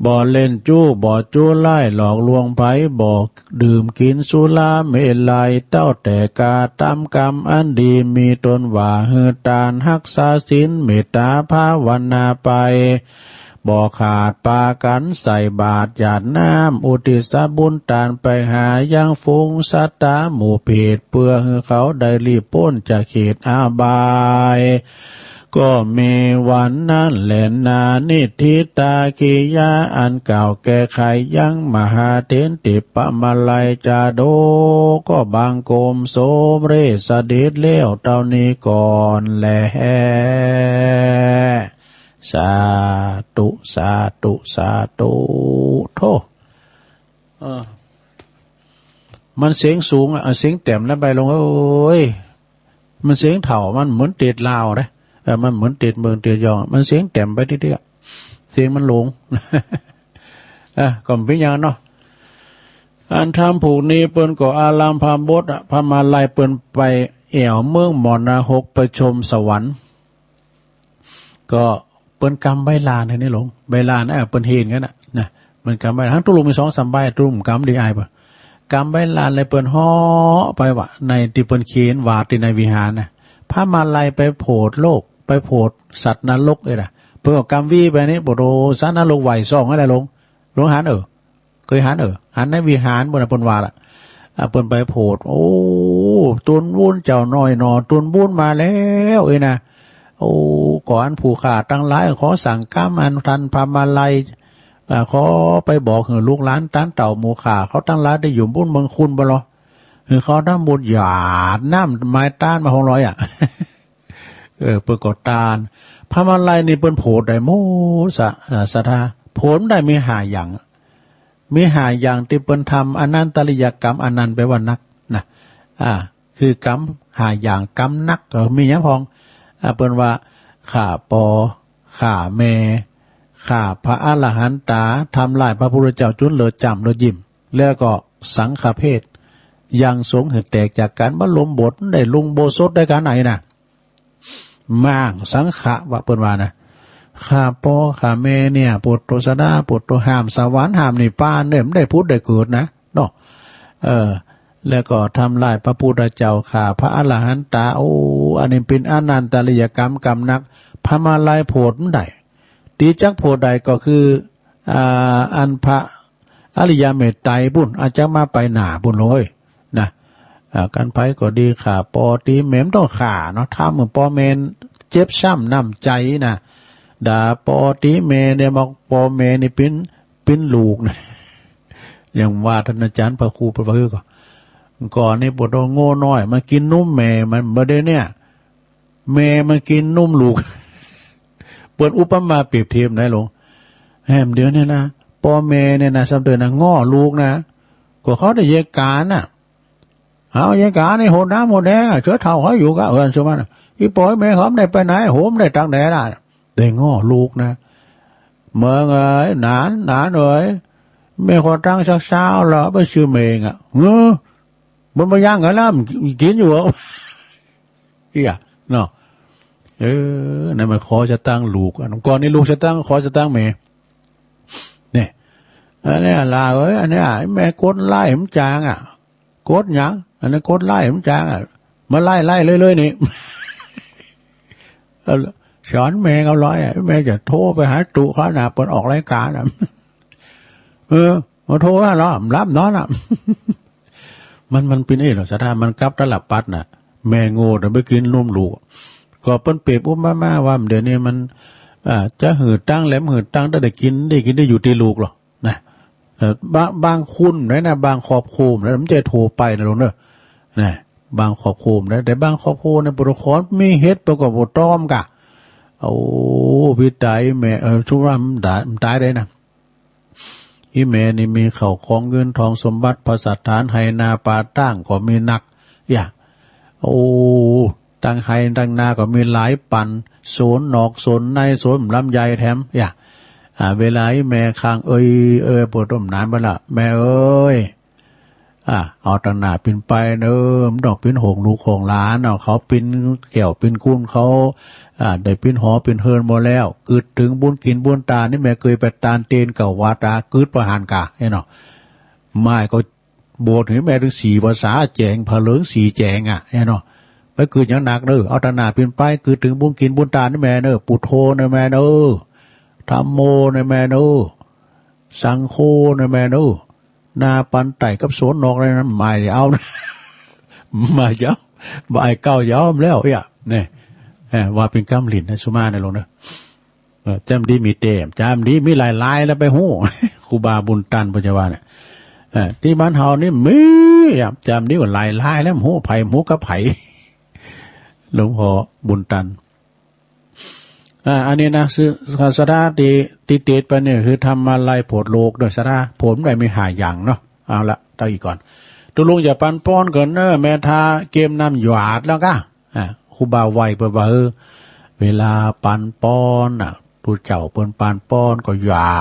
บ่เล่นจู้ บ่จั่วร้ายหลอกลวงใผ บ่ดื่มกิ๋นสุราเมรัย เต้าแต่กระทำกรรมอันดี มีต้นว่าหื้อตาน ฮักษาศีล เมตต๋าภาวนาไป บ่ขาด ปากั๋นใส่บาตรหยาดน้ำ อุทิศบุญตานไปหายังฝูงสัตว์ตาหมู่เปรต เปื้อหื้อเขาได้รีบป๊นจากเขตอาบาย ก็มีวันนั้นแลนา นิฏฐิตากิริยาอันกล่าวแก้ไขยังมหาเถรเถปปมาลัยจาดก ก็บังคมสมเร็จเสด็จแล้วเต้านี้ก่อนแล สาธุ สาธุ สาธุ โธ่ เออ มันเสียงสูงอะ เสียงแต้มนะใบลงเอ้ย มันเสียงเถ่า มันเหมือนเตศลาวนะ เออ มันเหมือนเตศเมืองเตศยอง มันเสียงแต้มไปทีเดียว เสียงมันหลง อ่ะ ก็บ่เป๋นหยังเนาะ อันธรรมผูกนี้เปิ้นก็อารัมภบทอะ พระมาลัยเปิ้นไปแอ่วเมืองมรณะหก ไปชมสวรรค์ ก็เปิ้นกำใบลานอันนี้หลวง ใบลาน เออ เปิ้นเห็นกั๋นน่ะ นะ เปิ้นกำใบลาน ตังตุ๊ลุงมีสองสามใบ ตุ๊ลุงกำดีอายเปิ้น กำใบลานแล้วเปิ้นเหาะไปว่า ในตี้เปิ้นเขียนวาดตี้ในวิหารน่ะ พระมาลัยไปโผดโลก ไปโผดสัตว์นรกเอ้ยน่ะ เปิ้นก็กำวีไปนี่ โผดสัตว์นรกไหว้ส่องนั่นแหละหลวง หลวงหันเออ เกยหันเออ หันในวิหารปุ้นน่ะ เปิ้นว่าล่ะ อ่า เปิ้นไปโผด โอ้ ตูนวุ้นเจ้าน้อยหนอ ตูนวุ้นมาแล้วเอ้ยนะ โอ้ ก่อนผู้ข้าตังหลายขอสั่งกำอันท่านพระมาลัย อ่า ขอไปบอกหื้อลูกหลานต้านเต่าหมู่ข้าเขาตังหลายตี้อยู่ปุ้นเมืองคุณบ่ลอ หื้อเขาทำบุญหยาดน้ำหมายต้านมาหกร้อยอะ เออ เปิ้นก็ตาน พระมาลัยนี่เปิ้นโผดได้หมดสะ อ่า ศรัทธา โผดได้มีห้าอย่าง มีห้าอย่างตี้เปิ้นทำอนันตริยกรรม อนันต์แปลว่านักนะ อ่า คือกรรมห้าอย่าง กรรมนักก็มีหยังพ่อง อ่า เปิ้นว่า ฆ่าป้อ ฆ่าแม่ ฆ่าพระอรหันตา ทำร้ายพระพุทธเจ้าจ๋นเลือดจ้ำเลือดยิ่ม แล้วก็สังฆเพศ ยังสงฆ์หื้อแตกจากกั๋น บรรลมบท ได้ลุงโบสถได้ขนาดไหนนะ ม้างสังฆะว่าเปิ้นว่านะ ฆ่าป้อฆ่าแม่เนี่ย ปุตโตสดา ปุตโตห้ามสวรรค์ห้ามนิพพานเนี่ย บ่ได้ผุดได้เกิดนะเนาะ เออ แล้วก็ทำร้ายพระพุทธเจ้า ฆ่าพระอรหันตา โอ้ อันนี้เป๋นอนันตริยกรรม กรรมนัก พระมาลัยโผดบ่ได้ ตี้จักโผดได้ก็คือ อ่า อันพระอริยเมตไตรปุ้น อาจจะมาไปหน้าปุ้นเลยนะ อ่า กันไผก็ดี ฆ่าป้อตี๋แม่บ่ต้องฆ่าเนาะ ทำหื้อป้อแม่เจ็บช้ำน้ำใจ๋นะ ด่าป้อตี๋แม่เนี่ย บอกป้อแม่นี่เป๋น เป๋นลูกนะ อย่างว่าต้านอาจ๋ารย์พระครูเปิ้นว่า เออ ก็ ก่อนนี้ปะโถ โง่น้อยมันกิ๋นนมแม่มัน บ่าเดี่ยวนี้แม่มันกิ๋นนมลูก เปิ้นอุปมาเปรียบเทียบไหนลง แหม เดี๋ยวนี้นะ ป้อแม่เนี่ยนะ ซ้ำเถิงนะ ง้อลูกนะ ก็เขาได้เยียะก๋านน่ะ เอาเยียะก๋านในโหดน้ำโหดแดงอะ เจื้อเฒ่าเขาอยู่กะ เออ สมมุตินะ อี่ป้อแม่เขาบ่ได้ไปไหน โหมได้ตากแดดอะ ได้ง้อลูกนะ เมืองเอ๋ย หนาน หนานเอ๋ย แม่ขอตังค์สักซาวละ ไปซื้อเมงอะ เฮ้อ มันบ่ยังกั๋นแล้ว มันกิ๋นอยู่เหรอ เอี้ย เนาะ เออ นั่นมันขอสตางค์ลูกอะ ก่อนนี้ลูกสตางค์ ขอสตางค์แม่ เนี่ย อันเนี้ย หลานเอ๋ย อันเนี้ย แม่กดไลน์มันจ๋างอะ กดหยัง อันนั้นกดไลน์มันจ๋างอะ มาไลน์ ไลน์เลยๆ นี่ เออ สอนแม่เขาหลายอะ แม่จะโทรไปหาตุ๊เขานะ เปิ้นออกรายก๋านอะ เออ มาโทรหาเรา บ่ฮับเนาะนะ มัน มันเป๋นเอ๊ะเหรอ ศรัทธา มันกลับตลับปัตรน่ะ แม่โง่แต่ไปกิ๋นนมลูก ก็เปิ้นเปรียบอุปมาว่า เดี๋ยวนี้มัน อ่า จะหื้อตังค์แหลมหื้อตังค์ ถ้าได้กิ๋น ได้กิ๋นได้อยู่ตี้ลูกเหรอ นะ เออ บาง บางคนนะ บางครอบครัวนะ มันจะโทรไปนะลุงเนอะ นะ บางครอบครัวนะ แต่บางครอบครัวเนี่ย ปะโถ ขอมีเหตุประกอบบ่ตอมกะ โอ้ พี่ต๋ายแม่ เออ สุรามันต๋าย มันต๋ายได้นะ อี่แม่นี่มีข้าวของเงินทองสมบัติ พระสถาน ไฮ่นาป่าตางก็มีนัก อย่า โอ้ ตังไฮ่ตังนาก็มีหลายปัน สวนนอกสวนใน สวนลำไยแถม อย่า อ่า เวลาอี่แม่ค้าง เอ้ย เอ้ย ปะโถ หนานไปละ แม่เอ้ย อ่า เอาตังหน้าเปิ้นไปเน่อ บ่ต้องเป๋นห่วงลูกห่วงหลาน เอาเขาเป๋นแก้วเป๋นกู๋นเขา อ่า ได้เป๋นหอเป๋นเฮือนหมดแล้ว กึ๊ดเถิงบุญกิ๋นบุญตานนี่ แม่เกยไปตานเตนเก่าว่าตากึ๊ดประหารกา เห็นเนาะ หมายก็โบสถ์หื้อแม่เถิงสี่ภาษาแจ๋ง ผะเหลิงสี่แจ๋งอะ เห็นเนาะ ไปกึ๊ดหยังหนักเน่อ เอาตังหน้าเปิ้นไป กึ๊ดเถิงบุญกิ๋นบุญตานนี่แม่เน่อ ปุทโธเน่อแม่เน่อ ธัมโมเน่อแม่เน่อ สังโฆเน่อแม่เน่อ นาปันไต่กับสวนนอกในนั้น หมายเอา หมายเอา บ่ายเก้าเย้าแล้วเอี้ย เนี่ย เออ ว่าเป๋นกำหลิ้นนะ สุมานะลุงเนอะ เออ จำดีมีแต้ม จำดีมีหลายๆ แล้วไปฮู้ ครูบาบุญตันปัจจุบันเนี่ย เออ ตี้บ้านเฮานี่มี อ่ะ จำดีกว่าหลายๆ แล้ว ฮู้ไผฮู้กับไผ หลวงพ่อบุญตัน อ่า อันนี้นะ คือ ศรัทธาตี้ ตี้ติดไปเนี่ย คือธรรมาลัยโผดโลกเด้อ ศรัทธา ผมได้มีห้าอย่างเนาะ เอาละ เต้าอี้ก่อน ตุ๊ลุงจะปันป้อนก่อนเน่อ แม่ทาเกียมน้ำหยาดแล้วกะ อ่า ครูบาไหว้เปิ้นว่า เออ เวลาปันป้อนน่ะ ตุ๊เจ้าเปิ้นปันป้อนก็หยา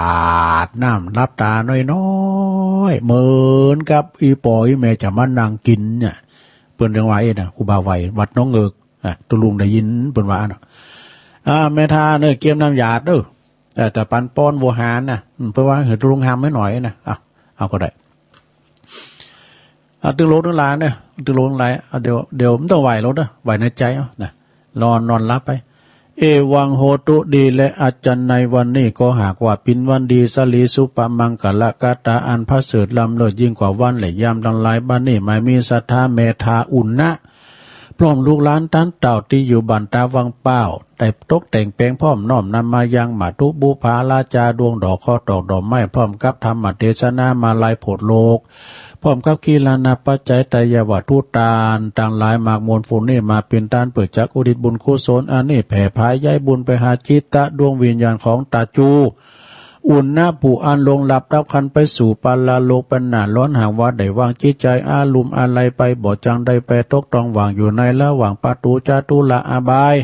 ดน้ำ หลับต๋าน้อยๆ เหมือนกับอี่ป้ออี่แม่จะมานั่งกิ๋นเนี่ย เปิ้นจั่งว่าเอ๊ะนะ ครูบาไหว้ วัดหนองเงิก อ่ะ ตุ๊ลุงได้ยินเปิ้นว่าเนาะ อ่า แม่ทาเน่อ เกียมน้ำหยาดเน่อ เออ แต่ปันป้อนโวหารน่ะ อืม เปิ้นว่าหื้อตุ๊ลุงหำไว้หน่อยนะ อ่ะ เอาก็ได้ อ่ะ ตึงโลกตึงหลานเน่อ ตึงโลกตึงหลาน อ่ะ เดี๋ยว เดี๋ยวบ่ต้องไหว้โลดเน่อ ไหว้ในใจ๋เอานะ นอน นอนหลับไป เอวังโหตุ ดีแล อันจั่งในวันนี้ก็หากว่าเป๋นวันดี สะหลีสุปะมังกะละกะตา อันประเสริฐล้ำเลิศยิ่งกว่าวันและยามตังหลาย บัดนี้หมายมีศรัทธาแม่ทาอุณนะ พร้อมลูกหลานต้านเต้าตี้อยู่บ้านต๋าวังเป้า ได้ตกแต่งแป๋งพร้อมน้อมนำมายังมัตถุบุปผาลาจา ดวงดอก เคราะห์ดอก ดอกไม้ พร้อมกับธรรมเตสนามาลัยโผดโลก พร้อมกับขีลานะปัจจัยไตรยวัตถุตานตังหลายมากมวลฝูงนี้มาเป๋นตานเปิดจักอุทิศบุญกุศลอันนี้แผ่ผายย้ายบุญไปหาจิตตะดวงวิญญาณของตาจู อุณนะผู้อันล่วงลับดับขันธ์ไปสู่ปรโลกเป๋นหน้า ล้วนหากว่าได้วางจิตใจ๋อาลุ่มอาลัยไป บ่จั่งได้ไปตกต้องว่างอยู่ในระหว่างปะตู๋จตุละอบาย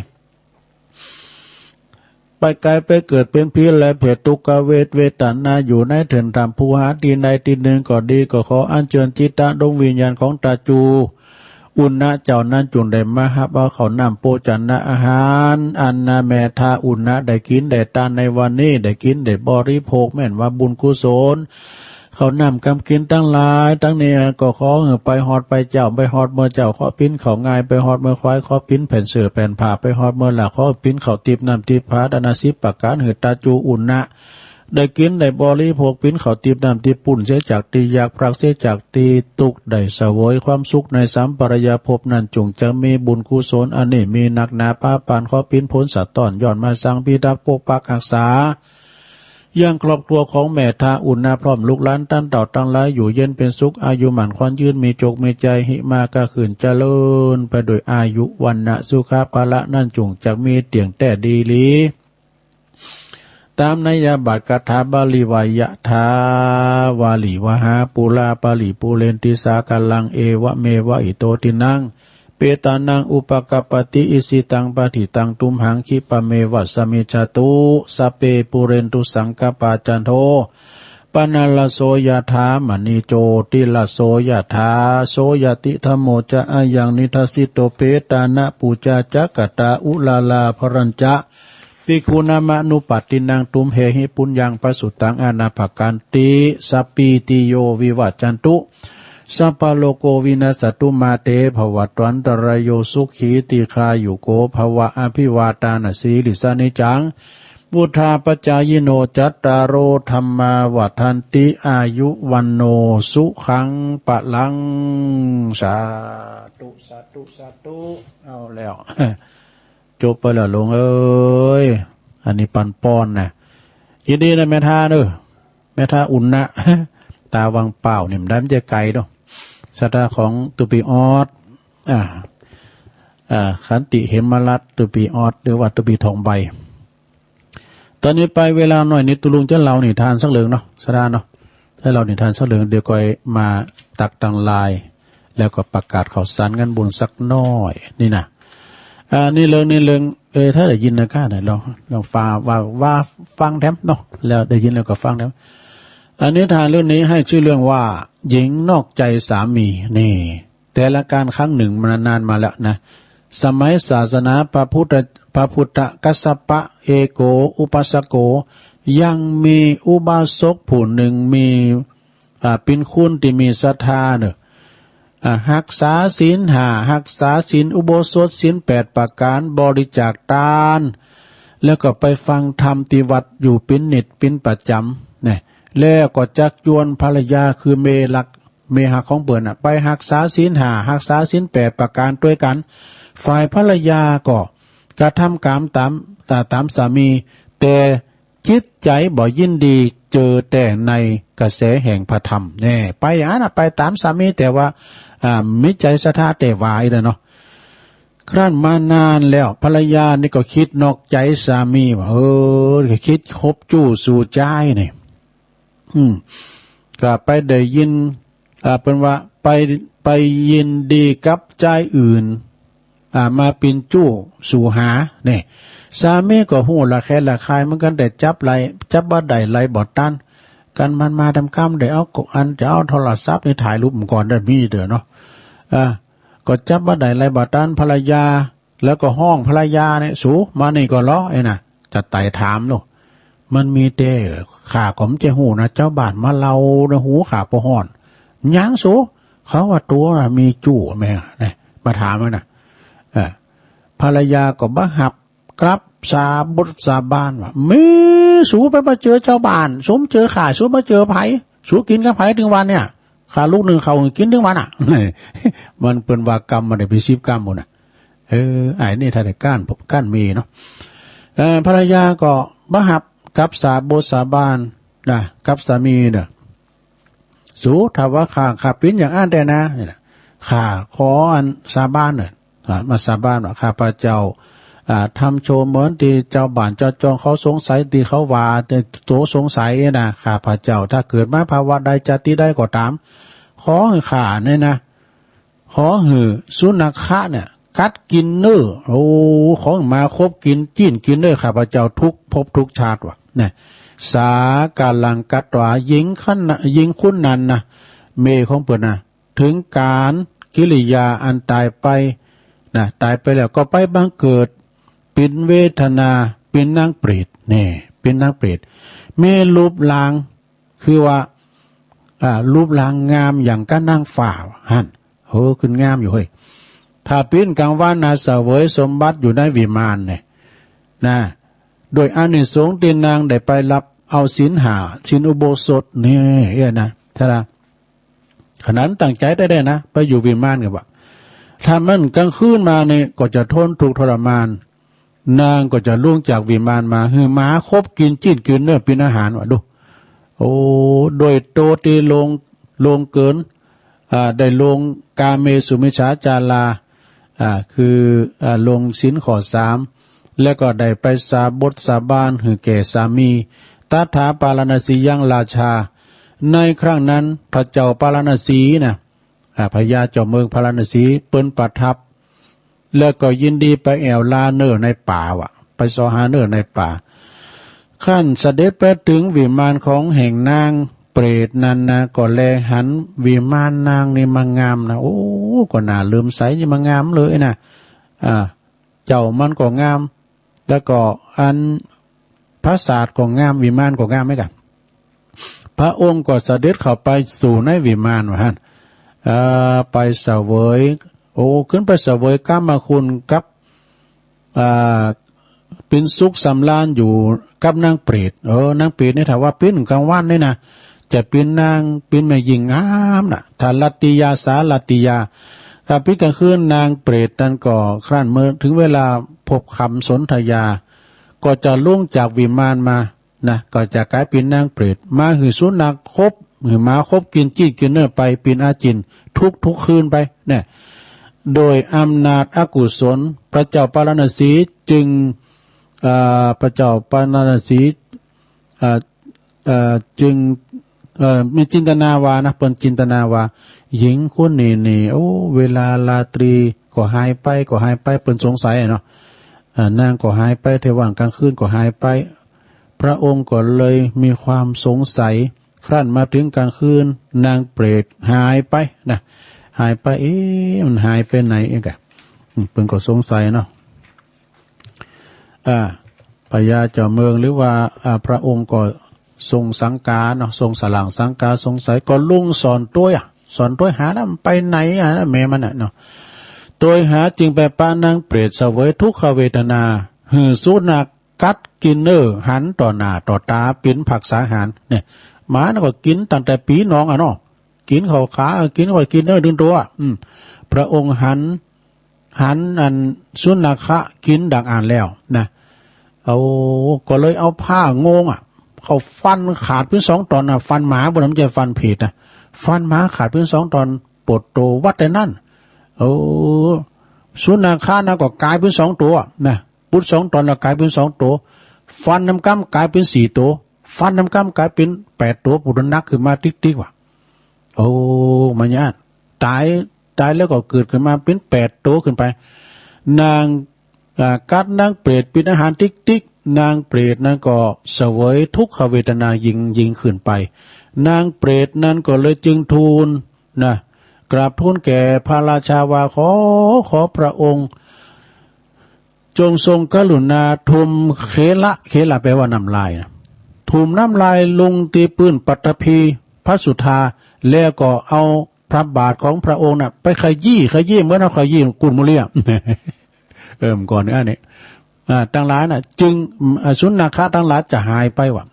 ไปไกลไปเกิดเป๋นผีแลเผตทุกขเวทเวทนาอยู่ในเถินถ้ำภูหาตี้ใดตี้นึ่งก็ดี ก็ขออัญเจิญจิตตะดวงวิญญาณของตาจู อุณนะเจ้านั้นจุ่งได้มาฮับเอาข้าวน้ำโภชนะอาหาร อันนาแม่ทาอุณนะได้กิ๋นได้ตานในวันนี้ ได้กิ๋นได้บริโภค แม่นว่าบุญกุศล ข้าวน้ำกำกิ๋นตังหลายตังนี้ ก็ขอหื้อไปฮอดไปเจ๊า ไปฮอดเมื่อเจ๊า ขอเป๋นข้าวง่าย ไปฮอดเมื่อควาย ขอเป๋นแผ่นเสื้อแผ่นผ้า ไปฮอดเมื่อละ ขอเป๋นข้าวติ๊บน้ำติ๊บผา ตะนาสิบประก๋าน หื้อตาจูอุณนะ ได้กิ๋นได้บริโภค เป๋นข้าวติ๊บน้ำติ๊บ ปู้นเสียจากตี้ยาก พรากเสียจากตี้ตุ๊กข์ ได้เสวยความสุขในสัมปรายภพนั้น จุ่งจะมีบุญกุศลอันนี้มีนักหนาปาปาน ขอเป๋นผลสะต้อน ย้อนมาสังพิทักษ์ปกปักฮักษา ยังครอบครัวของแม่ท้าวอุณณะพร้อมลูกหลานต้านเต้าตังหลายอยู่เย็นเป๋นสุข อายุหมั้นขวัญยืน มีโจคมีชัย หิมะก็ขึ้นเจริญไปโดยอายุ วรรณะ สุขะ พละ นั้นจุ่งจักมีเตี้ยงแต๊ดีหลี ต๋ามไนยบัตรคาถาบาลีว่า ยะถา วาริวหา ปูรา ปะริปูเรนติ สาคะรัง เอวะเมวะ อิโต ทินนัง เปตานัง อุปะกัปปะติ อิจฉิตัง ปะฏิตัง ตุมหัง ขิปปะเมวะ สะมิชฌะตุ สัพเพ ปูเรนตุ สังกัปปา จันโท ปะนะระโส ยะถา มะณิ โชติระโส ยะถา โสยะติ ธัมโม จะ อะยัง นิดัสสิโต เปตานะ ปูชา จะ กะตา อุรารา ภะรัญจะ ภิกขุนามะนุปัฏฐินัง ตุมเหหิ ปุญญัง ปะสุตัง อะนาภะกันติ สัพพีติโย วิวัจจันตุ สัพพะโรโค วินัสสะตุ มา เต ภะวัตวันตะราโย สุขี ทีฆายุโก ภะวะ อะภิวาตานะสีลิสสะ นิจจัง วุฑฒาปะจายิโน จัตตาโร ธัมมา วัฑฒันติ อายุ วัณโณ สุขัง พะลัง สาธุ สาธุ สาธุ เอาแล้ว จบไปแล้วโลงเอ๋ย อันนี้ปันปอนนะ ยินดีนะแม่ท้าวเน่อ แม่ท้าวอุณณะ ต๋าวังเป้านี่มันได้มันจะไก๋เนาะ ศรัทธาของตุ๊ปีออส อ่า อ่า ขันติเหมรัตน์ ตุ๊ปีออส หรือว่าตุ๊ปีทองใบ ต๋อนนี้ไปเวลาหน้อยนิด ตุ๊ลุงจะเล่านิทานสักเรื่องเนาะ ศรัทธาเนาะ จะเล่านิทานสักเรื่อง เดี๋ยวก่อยมาตักตังหลาย แล้วก็ประกาศข่าวสารงานบุญสักหน้อยนี่นะ อ่า นี่เรื่อง นี่เรื่อง เออ ถ้าได้ยินนะก้าเนี่ย ลอง ลองฟัง ว่า ว่าฟังแถมเนาะ แล้วได้ยินแล้วก็ฟังแถม อันนิทานเรื่องนี้ให้ชื่อเรื่องว่า หญิงนอกใจสามี นี่ แต่ละกาลครั้งหนึ่ง มานานมาแล้วนะ สมัยศาสนาพระพุทธ พระพุทธกัสสปะ เอโก อุปัสสโก ยังมีอุบาสกผู้หนึ่งมี อ่า เป๋นคนตี้มีศรัทธาเน่อ อ่า ฮักษาศีลห้า ฮักษาศีลอุโบสถ ศีลแปดประการ บริจาคตาน แล้วก็ไปฟังธรรมตี้วัดอยู่เป๋นนิตย์เป๋นประจ๋ำ นะ แล้วก็จักจวนภรรยาคือเมยฮัก เมยฮักของเปิ้นน่ะ ไปฮักษาศีลห้า ฮักษาศีลแปดประการตวยกั๋น ฝ่ายภรรยาก็กระทำกรรมต๋าม ต๋ามสามี แต่ จิตใจ๋บ่ยินดี เจิ่งแต่ในกระแสแห่งพระธรรม แน่ ไปอย่างนั้นน่ะ ไปต๋ามสามี แต่ว่า อ่า มีใจ๋ศรัทธาแต่หวายเลยเนาะ ครั้นมานานแล้ว ภรรยานี่ก็กึ๊ดนอกใจ๋สามีว่า เออ กึ๊ดคบจู้สู่จายนี่ อืม ก็ไปได้ยิน อ่า เปิ้นว่าไป ไปยินดีกับจายอื่น อ่า มาเป๋นจู้สู่หา นี่ สามีก็ฮู้ระแคะระคายเหมือนกั๋น แต่จับไล่ จับบ่ได้ไล่บ่ตัน กันมันมาต๋ามกำ ได้เอา อันจะเอาโทรศัพท์นี่ถ่ายรูปมันก่อนได้มีเด้อเนาะ อ่า ก็จับบ่ได้ไล่บ่ตันภรรยา แล้วก็ฮ้องภรรยาเนี่ย สู มานี่ก่อนลอ ไอ้น่ะ จะไต่ถามลูก มันมีแต่ ข้าก็บ่ใจ้ฮู้นะ จาวบ้านมาเล่านะ หูข้าบ่ฮ้อน หยังสู เขาว่าตั๋วน่ะมีจู้แม่ นี่ มาถามมันน่ะ เออ ภรรยาก็บ่ฮับ กลับสาบทสาบานว่า แม่ สูไปบ่เจอจาวบ้าน สูบ่เจอข้า สูบ่เจอใผ สูกิ๋นกับใผตึงวันเนี่ย ข้าลุกนึ่งข้าวหื้อกิ๋นตึงวันน่ะ มันเปิ้นว่ากำมันได้เป๋นสิบกำพู้นน่ะ เออ ไอ้นี่ถ้าได้ก้าน ก้านเมยเนาะ เอ่อ ภรรยาก็บ่ฮับ กลับสาบทสาบานนะ กับสามีเน่อ สู ถ้าว่าข้า ข้าเป๋นอย่างอั้นแต๊นะ นี่นะ ข้าขออันสาบานเน่อ อ่า มาสาบานว่าข้าพเจ้า อ่า ทำโฉมเหมือนตี้จาวบ้านจาวจองเขาสงสัย ตี้เขาว่า แต่ตั๋วสงสัยนะ ข้าพเจ้า ถ้าเกิดมาภาวะใดจาติใดก็ต๋าม ขอหื้อข้าเนี่ยนะ ขอหื้อสุนัขะเนี่ยกัดกิ๋นเน่อ โอ้ ขอหื้อหมาคบกิ๋น จี๊นกิ๋นเน่อ ข้าพเจ้าทุกภพทุกชาติว่ะ นะ สาคะรังคัตวา หญิงคนนั้น หญิงคนนั้นนะ เมยของเปิ้นนะ ถึงก๋าลกิริยาอันต๋ายไป นะ ต๋ายไปแล้วก็ไปบังเกิด เป๋นเวทนา เป๋นนางเปรต แน่ เป๋นนางเปรต มีรูปร่าง คือว่า อ่า รูปร่างงามอย่างกับนางฟ้าหั้น โห ขึ้นงามอยู่เฮ้ย ถ้าเป๋นก๋างวันนะ เสวยสมบัติอยู่ในวิมานเนี่ย นะ โดยอานิสงส์ตี้นางได้ไปฮับเอาศีลห้า ศีลอุโบสถ นี่ เอ้ยนะ ถ้าละ ขนาดตั้งใจ๋แต๊ๆ นะ ไปอยู่วิมานก็ว่า ถ้ามันก๋างคืนมาเนี่ย ก็จะทนทุกข์ทรมาน นางก็จะลุกจากวิมานมา หื้อหมาคบกิ๋นจี๊นกิ๋นเนื้อเป๋นอาหาร ว่าดู โอ้ โดยโตตี้ลง ลงเกิน อ่า ได้ลงกาเมสุมิจฉาจารา อ่า คือ อ่า ลงศีลข้อสาม แล้วก็ได้ไปสาบงสาบานหื้อแก่สามี ตถาปาราณสียังราชา ในครั้งนั้นพระเจ้าปาราณสีนะ อ่า พญาเจ้าเมืองปาราณสีเปิ้นประทับ แล้วก็ยินดีไปแอ่วลาเนอในป่าว่ะ ไปเซาะหาเนอในป่า ครั้นเสด็จไปเถิงวิมานของแห่งนางเปรตนั้นนะ ก็แลหันวิมานนางนี่มางามนะ โอ้ ก็น่าเลื่อมใสนี่มางามเลยนะ อ่า เจ้ามันก็งาม แล้วก็อันปราสาทก็งาม วิมานก็งามเหมือนกั๋น พระองค์ก็เสด็จเข้าไปสู่ในวิมานว่าหั้น เอ่อ ไปเสวย โอ้ ขึ้นไปเสวยกามคุณกับ อ่า เป๋นสุขสำราญอยู่กับนางเปรต เออ นางเปรตนี่ถ้าว่าเป๋นก๋างวันนี่นะ จะเป๋นนาง เป๋นแม่ญิงงามนะ ถ้ารัตติยา สารัตติยา ถ้าเป๋นก๋างคืนนางเปรตนั้นก็ครั้นเมื่อเถิงเวลาพบค่ำสนธยา ก็จะลุกจากวิมานมา นะ ก็จะก๋ายเป๋นนางเปรต มาหื้อสุนัขคบ หื้อหมาคบกิ๋นจี๊นกิ๋นเนื้อไปเป๋นอาจิณทุกๆ คืนไป เนี่ย โดยอำนาจอกุศล พระเจ้าปาราณสีจึง เอ่อ พระเจ้าปาราณสี เอ่อ เอ่อ จึง เอ่อ มีจินตนาว่านะ เปิ้นจินตนาว่า หญิงคนนี้นี่ โอ้ เวลาราตรีก็หายไป ก็หายไป เปิ้นสงสัยอะเนาะ อ่า นางก็หายไป เทวางก๋างคืนก็หายไป พระองค์ก็เลยมีความสงสัย ครั้นมาเถิงก๋างคืน นางเปรตหายไปนะ หายไป เอ๊ะ มันหายไปไหนเอ๊ะกะ อืม เปิ้นก็สงสัยเนาะ อ่า พญาเจ้าเมืองหรือว่า อ่า พระองค์ก็ทรงสังกาเนาะ ทรงสลางสังกา สงสัยก็ลงสอนตวยอะ สอนตวยหาแล้วมันไปไหนอะ แม่มันน่ะเนาะ ตวยหาจึงไปปะนางเปรตเสวยทุกขเวทนา หื้อสุนัขกัดกินเนื้อหันต่อหน้าต่อต๋าเป๋นผักษาหาร เนี่ย หมาน่ะก็กิ๋นตั้งแต่ปี๋นองอะเนาะ กิ๋นข้าวขา กิ๋นข้าว กิ๋นเนื้อตึงตั๋ว อืม พระองค์หัน หันอันสุนัขะกิ๋นดังอั้นแล้วนะ เอา ก็เลยเอาผ้าโงงอะ เข้าฟันขาดเป๋นสองต๋อนนะ ฟันหมา บ่ได้ บ่ใจ้ฟันเปรตนะ ฟันหมาขาดเป๋นสองต๋อน ปวดตั๋ววัดแต่นั้น โอ้ สุนัขะนะก็ก๋ายเป๋นสองตั๋วนะ ปุดสองต๋อนแล้วก๋ายเป๋นสองตั๋ว ฟันนำก้ำก๋ายเป๋นสี่ตั๋ว ฟันนำก้ำก๋ายเป๋นแปดตั๋ว ปุดหนักขึ้นมาติ๊กๆ ว่ะ โอ้ มันยาก ต๋าย ต๋ายแล้วก็เกิดขึ้นมาเป๋นแปดตั๋วขึ้นไป นาง อ่า กัดนางเปรตเป๋นอาหารติ๊กๆ นางเปรตนั้นก็เสวยทุกขเวทนายิ่งๆ ขึ้นไป นางเปรตนั้นก็เลยจึงทูลนะ กราบทูลแก่พระราชาว่า ขอ ขอพระองค์ จงทรงกรุณาทุ่มเคละ เคละแปลว่าน้ำลายนะ ทุ่มน้ำลายลงตี้ปื้นปัตตภีพระสุธา แล้วก็เอาพระบาทของพระองค์น่ะ ไปขยี้ ขยี้เหมือนเอาขยี้กุนหมู่เลี้ย เออ เมื่อก่อนเนี่ย อันนี้ อ่า ตังหลายน่ะ จึง อ่า สุนัขะตังหลายจะหายไปว่ะ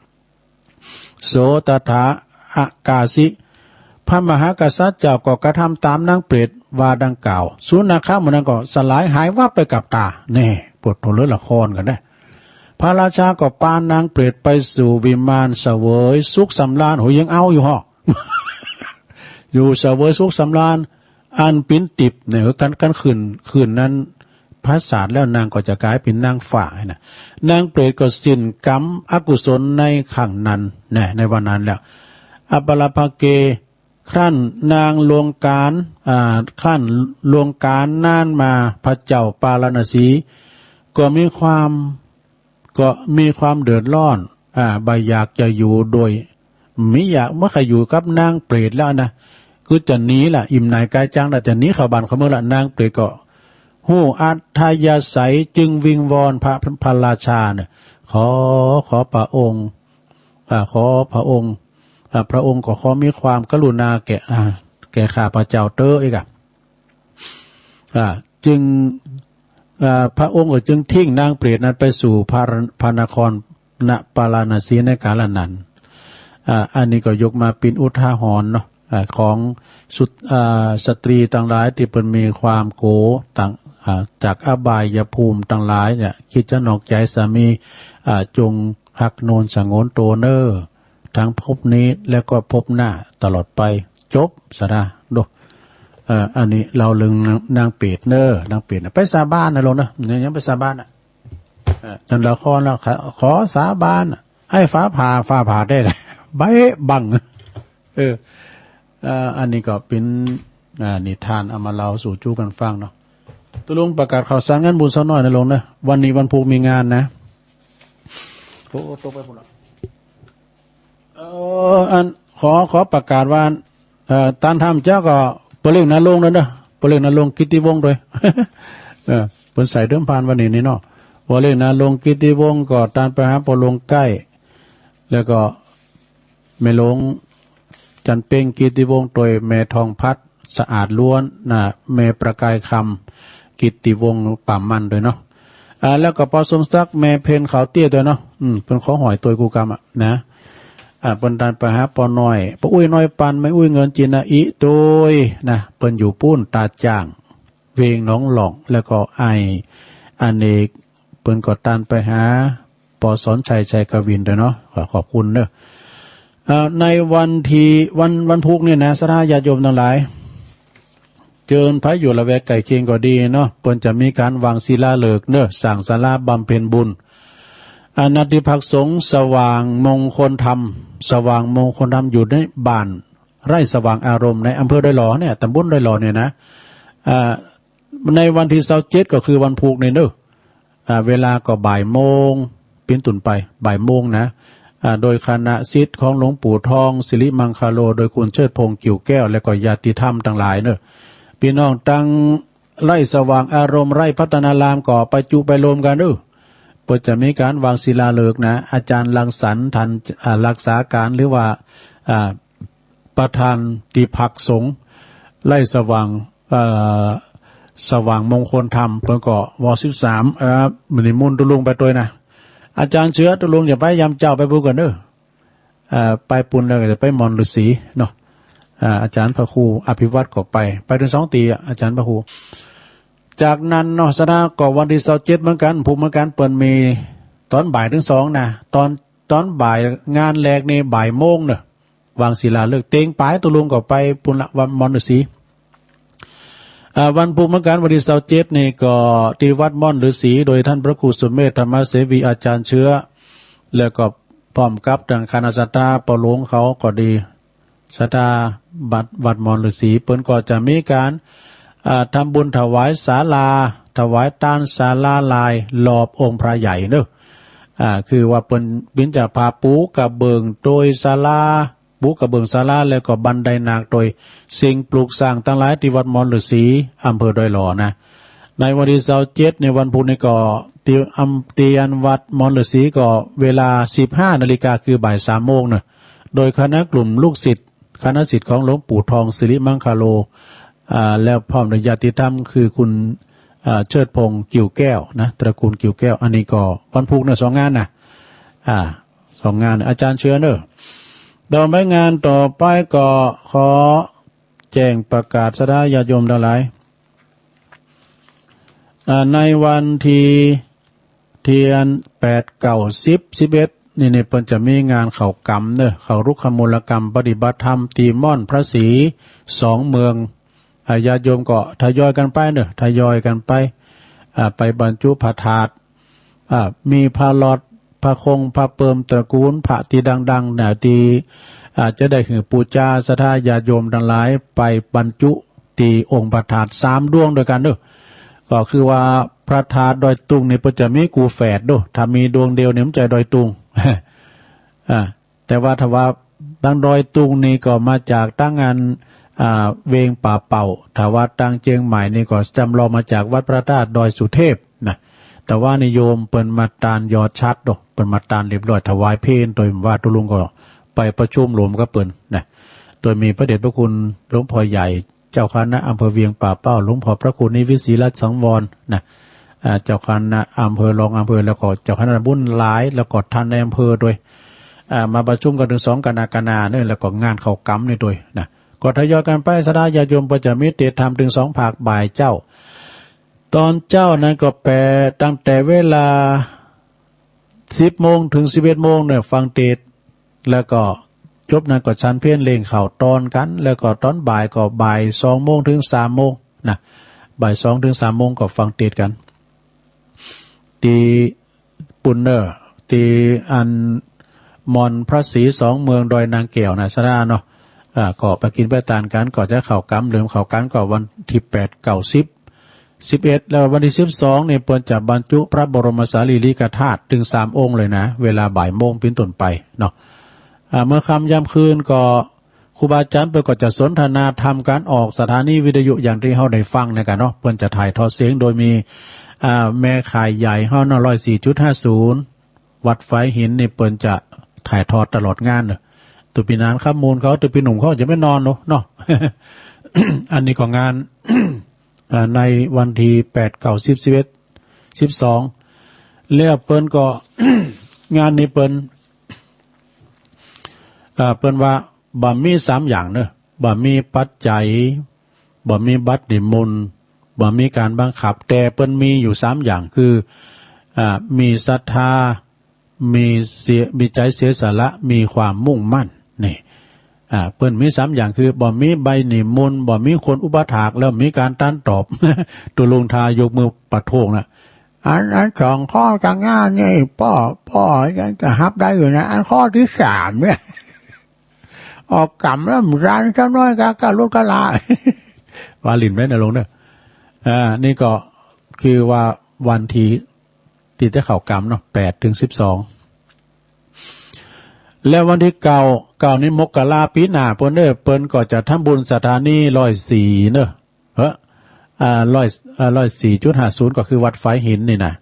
โสตถาอากาสิ พระมหากษัตริย์เจ้าก็กระทำต๋ามนางเปรตว่าดังกล่าว สุนัขะหมู่นั้นก็สลายหายวับไปกับต๋า แน่ ปวดตั๋วเหลือละครกั๋นนะ พระราชาก็ปานางเปรตไปสู่วิมานเสวยสุขสำราญ โห ยังเอาอยู่เหาะ อยู่เสวยสุขสำราญ อันปิ๋นติบเนี่ย คือกั๋น กั๋นคืน คืนนั้น ปราสาทแล้วนางก็จะก๋ายเป๋นนางฟ้านะ นางเปรตก็สิ้นกรรมอกุศลในครั้งนั้นแน่ ในวันนั้นแล้ว อปรภเก ครั้นนางลวงก๋าน อ่า ครั้นลวงก๋านนานมา พระเจ้าปาราณสี ก็มีความ ก็มีความเดือดร้อน อ่า บ่อยากจะอยู่โดย บ่อยาก บ่ใค่อยู่กับนางเปรตแล้วนะ คือจะหนีละ อิ่มหน่ายก๋ายจังละ จะหนีเข้าบ้านเข้าเมืองละ นางเปรตก็ฮู้อัธยาศัยจึงวิงวอนพระ พระราชาเนี่ย ขอ ขอพระองค์ อ่า ขอพระองค์ อ่า พระองค์ก็ขอมีความกรุณาแก่ อ่า แก่ข้าพเจ้าเต๊อะ อีกอะ อ่า จึง อ่า พระองค์ก็จึงทิ้งนางเปรตนั้นไปสู่พระ พระนคร ณ ปาราณสีในกาลนั้น อ่า อันนี้ก็ยกมาเป๋นอุทาหรณ์เนาะ อ่า ของสุต- อ่า สตรีตังหลายตี้เปิ้นมีความโก๋ตัง อ่า จากอบายภูมิตังหลายเนี่ย คิดจะนอกใจสามี อ่า จงหักโหนสงวนตนเน่อ ทั้งภพนี้และก็ภพหน้าตลอดไป จบสะดา ดู เอ่อ อันนี้เล่าเรื่องนาง นางเปรตเน่อ นางเปรตน่ะ ไปสาบานนะโลมเน่อ ยัง ยังไปสาบานน่ะ เอ่อ นั่นละข้อนะ ขอ ขอสาบานน่ะ หื้อฟ้าผ่า ฟ้าผ่าแต๊ ใบ้บัง เออ เอ่อ อันนี้ก็เป๋น อ่า นิทานเอามาเล่าสู่จู๊กั๋นฟังเนาะ ตกลงประกาศข่าวสารงานบุญสักหน้อยนะโลมเน่อ วันนี้วันพูกมีงานนะ โอ้ ตกไปพู้นละ เอ่อ อัน ขอ ขอประกาศว่า เอ่อ ตานทำเจ้าก็ ป้อเล็กนรงค์เน่อ ป้อเล็กนรงค์กิตติวงศ์ตวย เออ เปิ้นใส่เดิมพันวันนี้นี่เนาะ ป้อเล็กนรงค์กิตติวงศ์ก็ตานไปหาป้อหลวงใก้ แล้วก็แม่หลวงจันเพ็งกิตติวงศ์ตวย แม่ทองพัดสะอาดล้วนนะ แม่ประกายคำกิตติวงศ์ป่ามันตวยเนาะ อ่า แล้วก็ป้อสมศักดิ์ แม่เพ็ญขาวเตี้ยตวยเนาะ อืม เปิ้นขอหอยตวยกู้กำอะนะ อ่า เปิ้นตานไปหาป้อน้อย ป้ออุ๊ยน้อยปัน แม่อุ๊ยเงินจินนาอิตวยนะ เปิ้นอยู่ปู๊นตาจ่าง เวงหนองหล่อง แล้วก็ไอ้อเนก เปิ้นก็ตานไปหาป้อสอนชัย ชัยกวินตวยเนาะ ขอขอบคุณเน่อ อ่า ในวันตี้ วัน วันพูกนี่นะ ศรัทธาญาติโยมตังหลาย เจิญใผอยู่ละแวกใก้เคียงก็ดีเนาะ เปิ้นจะมีก๋านวางศิลาฤกษ์เน่อ สร้างศาลาบำเพ็ญบุญ อา ณาธิพักสงฆ์สว่างมงคลธรรม สว่างมงคลธรรมอยู่ในบ้านไร่สว่างอารมณ์ ในอำเภอดอยหล่อเนี่ย ตำบลดอยหล่อเนี่ยนะ อ่า ในวันตี้ซาวเจ็ดก็คือวันพูกนี่เน่อ อ่า เวลาก็บ่ายโมง เป๋นต้นไป บ่ายโมงนะ อ่า โดยคณะศิษย์ของหลวงปู่ทอง สิริมังคโล โดยคุณเชิดพงษ์ กิ่วแก้ว และก็ญาติธรรมตังหลายเน่อ ปี้น้องตังไร่สว่างอารมณ์ ไร่พัฒนารามก็ไปจุไปรวมกั๋นเน่อ เปิ้นจะมีก๋านวางศิลาฤกษ์นะ อาจารย์รังสรรค์ ท่าน อ่า รักษาก๋าน หรือว่า อ่า ประธานตี้พักสงฆ์ไร่สว่าง เอ่อ สว่างมงคลธรรม เปิ้นก็ ว สิบสาม เอ่อ นิมนต์ตกลงไปตวยนะ อาจ๋ารย์เชื้อ ตกลงจะไปยามเจ๊าไปปู๊นก่อนเน่อ เอ่อ ไปปู๊นแล้วก็จะไปหม่อนฤๅษีเนาะ อ่า อาจ๋ารย์พระครูอภิวัตรก็ไป ไปตึงสองตี้อะ อาจ๋ารย์พระครู จากนั้นเนาะ ศรัทธาก็วันตี้ซาวเจ็ดเหมือนกั๋น พูกเหมือนกั๋น เปิ้นมีต๋อนบ่ายตึงสองนะ ต๋อน ต๋อนบ่ายงานแรกนี่บ่ายโมงเน่อ วางศิลาฤกษ์ เต็งป๋ายตกลงก็ไปปู๊นละ วัดหม่อนฤๅษี อ่า วันพูกเหมือนกั๋น วันตี้ซาวเจ็ดนี่ก็ตี้วัดหม่อนฤๅษี โดยท่านพระครูสุเมธ ธรรมเสวี อาจ๋ารย์เชื้อ แล้วก็พร้อมกับตังคณะศรัทธาป้อหลวงเขาก็ดี ศรัทธาวัด วัดหม่อนฤๅษี เปิ้นก็จะมีก๋าน อ่า ทำบุญถวายศาลา ถวายตานศาลาลายรอบองค์พระใหญ่เน่อ อ่า คือว่าเปิ้น เปิ้นจะพาปูกระเบื้องตวยศาลา ปูกระเบื้องศาลา แล้วก็บันไดนาคตวยสิ่งปลูกสร้างตังหลายตี้วัดหม่อนฤๅษี อำเภอดอยหล่อนะ ในวันตี้ซาวเจ็ด ในวันพูกนี่ก็ตี้ อำ ตี้วัดหม่อนฤๅษีก็เวลาสิบห้านาฬิกา คือบ่ายสามโมงเน่อ โดยคณะกลุ่มลูกศิษย์ คณะศิษย์ของหลวงปู่ทอง สิริมังคโล อ่า แล้วพร้อมด้วยญาติธรรม คือคุณ อ่า เชิดพงษ์ กิ่วแก้วนะ ตระกูลกิ่วแก้ว อันนี้ก็วันพูกเน่อ สองงานนะ อ่า สองงาน อาจ๋ารย์เชื้อเน่อ ต่อไปงานต่อไปก็ขอแจ้งประกาศศรัทธาญาติโยมตังหลาย อ่า ในวันตี้ ตี้อัน แปด เก้า สิบ สิบเอ็ด นี่ นี่เปิ้นจะมีงานเข้ากรรมเน่อ เข้ารุกขมูลกรรมปฏิบัติธรรมตี้ม่อนพระศรีสองเมือง อ่า ญาติโยมก็ทยอยกั๋นไปเน่อ ทยอยกั๋นไป อ่า ไปบรรจุพระธาตุ อ่า มีพระหลอด พระคง พระเปิ่ม ตระกูลพระตี้ดังๆ นะ ตี้ อ่า จะได้หื้อปู๋จาศรัทธาญาติโยมตังหลาย ไปบรรจุตี้องค์พระธาตุสามดวงตวยกั๋นเน่อ ก็คือว่าพระธาตุดอยตุงนี่เปิ้นจะมีกู้แฝดเน่อ ถ้ามีดวงเดียวนี่มันจะดอยตุง อ่า แต่ว่าถ้าว่าตังดอยตุงนี่ก็มาจากตังอัน อ่า เวียงป่าเป้า ถ้าว่าตังเจียงใหม่นี่ก็จำลองมาจากวัดพระธาตุดอยสุเทพนะ แต่ว่านี่โยมเปิ้นมาตานยอดฉัตรเน่อ เปิ้นมาตานเรียบร้อย ถวายเพลตวย ว่าตกลงก็ไปประชุมรวมกับเปิ้นนะ โดยมีพระเดชพระคุณหลวงพ่อใหญ่ เจ้าคณะอำเภอเวียงป่าเป้า หลวงพ่อพระครูนิวิตศรีรัตน์สังวรนะ อ่า เจ้าคณะอำเภอ รองอำเภอ แล้วก็เจ้าคณะตำบลหลาย แล้วก็ท่านนายอำเภอตวย อ่า มาประชุมกั๋นตึงสองกรกฎาเน่อ แล้วก็งานเข้ากรรมนี่ตวยนะ ก็ทยอยกั๋นไป ศรัทธาญาติโยมก็จะมีเตสน์ธรรมตึงสองภาคบ่ายเจ๊า ตอนเจ๊านั้นก็แป๋ตั้งแต่เวลาสิบโมงเถิงสิบเอ็ดโมงเนี่ยฟังเตสน์ แล้วก็จบนั้นก็ฉันเพลเล่งข้าวตอนกั๋น แล้วก็ตอนบ่ายก็บ่ายสองโมงเถิงสามโมงนะ บ่ายสองเถิงสามโมงก็ฟังเตสน์กั๋น ตี้ ปุ้นเน่อ ตี้อันมอนพระศรีสองเมืองดอยนางแก้วนะ สะดาเนาะ อ่า ก็ไปกิ๋นไปตานกั๋น ก็จะเข้ากรรม เริ่มเข้ากรรมก็วันตี้แปด เก้า สิบ สิบเอ็ด แล้ววันตี้สิบสองนี่เปิ้นจะบรรจุพระบรมสารีริกธาตุเถิงสามองค์เลยนะ เวลาบ่ายโมงเป๋นต้นไปเนาะ อ่า เมื่อค่ำยามคืนก็ ครูบาอาจ๋ารย์เปิ้นก็จะสนทนาธรรมกั๋นออกสถานีวิทยุอย่างตี้เฮาได้ฟังเนี่ยกั๋นเนาะ เปิ้นจะถ่ายทอดเสียงโดยมี อ่า แม่ข่ายใหญ่เฮาเนาะ ร้อยสี่จุดห้าศูนย์ วัดฝายหินนี่เปิ้นจะถ่ายทอดตลอดงานเนาะ ตุ๊ปี้หนานค่ำมูลเขา ตุ๊ปี้หนุ่มเขาจะไม่นอนเนาะ เนาะ อันนี้ก็งาน อ่า ในวันตี้แปด เก้า สิบ สิบเอ็ด สิบสอง แล้วเปิ้นก็ งานนี้เปิ้น อ่า เปิ้นว่าบ่มีสามอย่างเนาะ บ่มีปัจจัย บ่มีบัตรนิมนต์ บ่มีก๋านบังคับ แต่เปิ้นมีอยู่สามอย่าง คือ อ่า มีศรัทธา มีเสีย มีใจ๋เสียสละ มีความมุ่งมั่น นี่ อ่า เปิ้นมีสามอย่าง คือบ่มีใบนิมนต์ บ่มีคนอุปถาก แล้วมีก๋านต้านตอบ ตุ๊ลุงทายกมือประท้วงนะ อัน อันสองข้อจะง่ายนี่ ป้อ ป้อยังจะฮับได้อยู่นะ อันข้อตี้สามเนี่ย ออกกรรมแล้วมันร้านเจ้าน้อยกะ กะลดกะลา ว่าหลิ้นไว้นะลุงเนาะ อ่า นี่ก็คือว่าวันตี้ ตี้จะเข้ากรรมเนาะ แปดเถิงสิบสอง แล้ววันตี้เก้า เก้านี้มกราปี๋หน้า เปิ้นเน่อ เปิ้นก็จะทำบุญสถานีร้อยสี่เนาะ เฮ้อ อ่า ร้อย อ่า ร้อยสี่จุดห้าศูนย์ ก็คือวัดฝายหินนี่นะ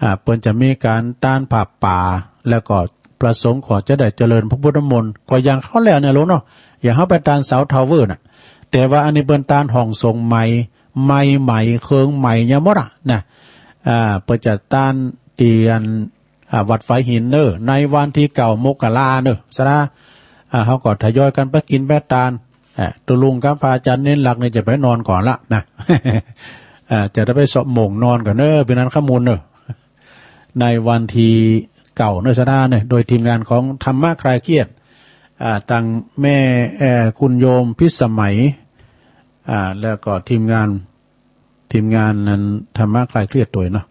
อ่า เปิ้นจะมีก๋านต้านผ้าป่า แล้วก็พระสงฆ์ก็จะได้เจริญพระพุทธมนต์ ก็อย่างคราวแล้วเนี่ยลุงเนาะ อย่างเฮาไปต้านเสาทาวเวอร์น่ะ แต่ว่าอันนี้เปิ้นต้านห้องสงฆ์ใหม่ ไม้ใหม่ เคิงใหม่ยังหมดอะนะ อ่า เปิ้นจะต้านตี้อัน อ่า วัดฝายหินเน่อ ในวันตี้เก้ามกราเน่อ สะดา อ่า เฮาก็ทยอยกั๋นไปกิ๋นไปตาน อ่า ตุ๊ลุงกับพระอาจ๋ารย์เณรหลักนี่จะไปนอนก่อนละนะ อ่า จะได้ไปเซาะโม่งนอนก่อนเน่อ เป๋นอันข้อมูลเน่อ ในวันตี้เก้าเน่อ สะดาเน่อ โดยทีมงานของธรรมะคลายเครียด อ่า ตังแม่ เอ่อ คุณโยมพิสมัย อ่า แล้วก็ทีมงาน ทีมงานนั้นธรรมะคลายเครียดตวยเนาะ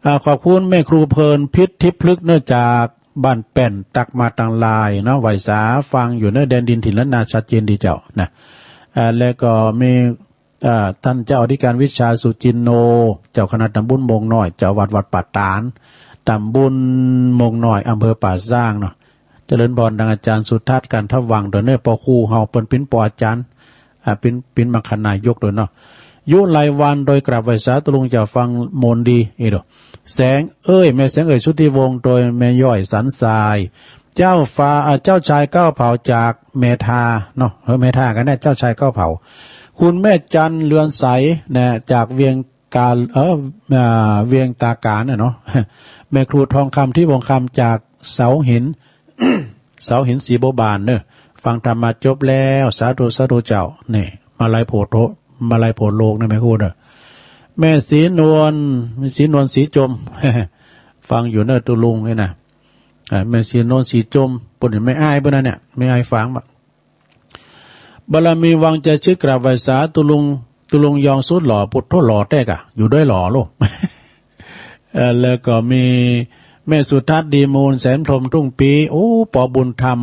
อ่า ขอบคุณแม่ครูเพลินพิษทิพย์พฤกษ์เน่อ จากบ้านแป้น ตักมาตังไลน์เนาะ ไหว้สาฟังอยู่เน่อ แดนดินถิ่นล้านนาชัดเจนดีเจ้านะ อ่า แล้วก็มี อ่า ต้านเจ้าอธิการวิชาสุจินโน เจ้าคณะตำบลโมงน้อย เจ้าอาวาสวัดป่าตาด ตำบลโมงน้อย อำเภอป่าซางเนาะ เจริญพร ตังอาจ๋ารย์สุทัศน์ กันทวังค์ ตวยเน่อ ป้อครูเฮา เปิ้นเป๋นป้ออาจ๋ารย์ อ่า เป๋น เป๋นมรรคนายกตวยเนาะ ยุไลวัน ตวยกราบไหว้สาตุ๊ลุงเจ้าฟังมนต์ดี เอ้อ แสงเอ้ย แม่แสงเอ้ย สุทธิวงศ์ ตวยแม่ย้อยสันทราย เจ้าฟ้า อ่า เจ้าชายเก้าเผ่าจากแม่ทาเนาะ เออ แม่ทากั๋นแน่ เจ้าชายเก้าเผ่า คุณแม่จันทร์เรือนใสนะ จากเวียงกา เออ อ่า เวียงตาการน่ะเนาะ แม่ครูทองคำ ทิพย์วงศ์คำ จากเสาหิน เสาหินสีบัวบานเน่อ ฟังธรรมมาจบแล้ว สาธุ สาธุเจ้า นี่ มาลัยโผโท มาลัยโผโลกนะแม่ครูเน่อ แม่ศรีนวล ศรีนวล ศรีจม ฟังอยู่เน่อตุ๊ลุงนี่นะ อ่า แม่ศรีนวล ศรีจม เปิ้นแม่อ้ายเปิ้นนั่นเนี่ย แม่อ้ายฝางบ่า บารมีวังใจชึด กราบไหว้สาตุ๊ลุง ตุ๊ลุงยองสุดหล่อ ปุโธหล่อแต๊ก่ะ อยู่ด้วยหล่อลูก เอ่อ แล้วก็มีแม่สุทัศน์ ดีมูล แสนพรหม ทุ่งปี โอ้ ปอบุญธรรม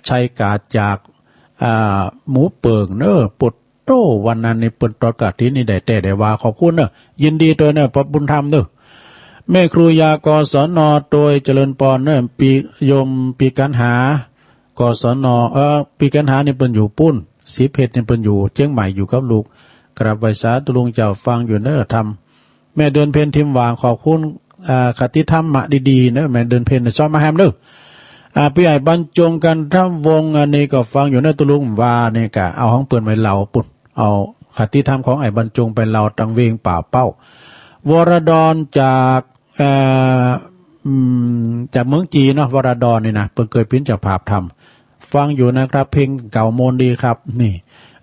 ชัยกาด จาก อ่า หมู่เปิ่งเน่อ ปุโธ วันนั้นนี่เปิ้นตอดกฐินนี่ได้แต๊ได้ว่า ขอบคุณเน่อ ยินดีตวยเน่อ ปอบุญธรรมเน่อ แม่ครูยา กศน ตวย เจริญพรเน่อ ปี โยมปีกัณหา กศน เอ่อ ปีกัณหานี่เปิ้นอยู่ปู๊น สีเพชรนี่เปิ้นอยู่เจียงใหม่ อยู่กับลูก กราบไหว้สาตุ๊ลุงเจ้าฟังอยู่เน่อ ธรรม แม่เดือนเพ็ญ ทิมหว่าง ขอบคุณ อ่า คติธรรมะดีๆ เน่อ แม่เดือนเพ็ญ สอนมาแหมเน่อ อ่า ปี้ใหญ่บรรจง กันทะวงศ์ อันนี้ก็ฟังอยู่เน่อ ตุ๊ลุงว่านี่กะ เอาของเปิ้นไปเล่าปู๊น เอาคติธรรมของไอ้บรรจงไปเล่าตังเวียงป่าเป้า วรดรจาก เอ่อ อืม จากเมืองจีนเนาะ วรดรนี่นะ เปิ้นเกยเป๋นเจ้าภาพธรรม ฟังอยู่นะครับ เพลงเก่ามนต์ดีครับ นี่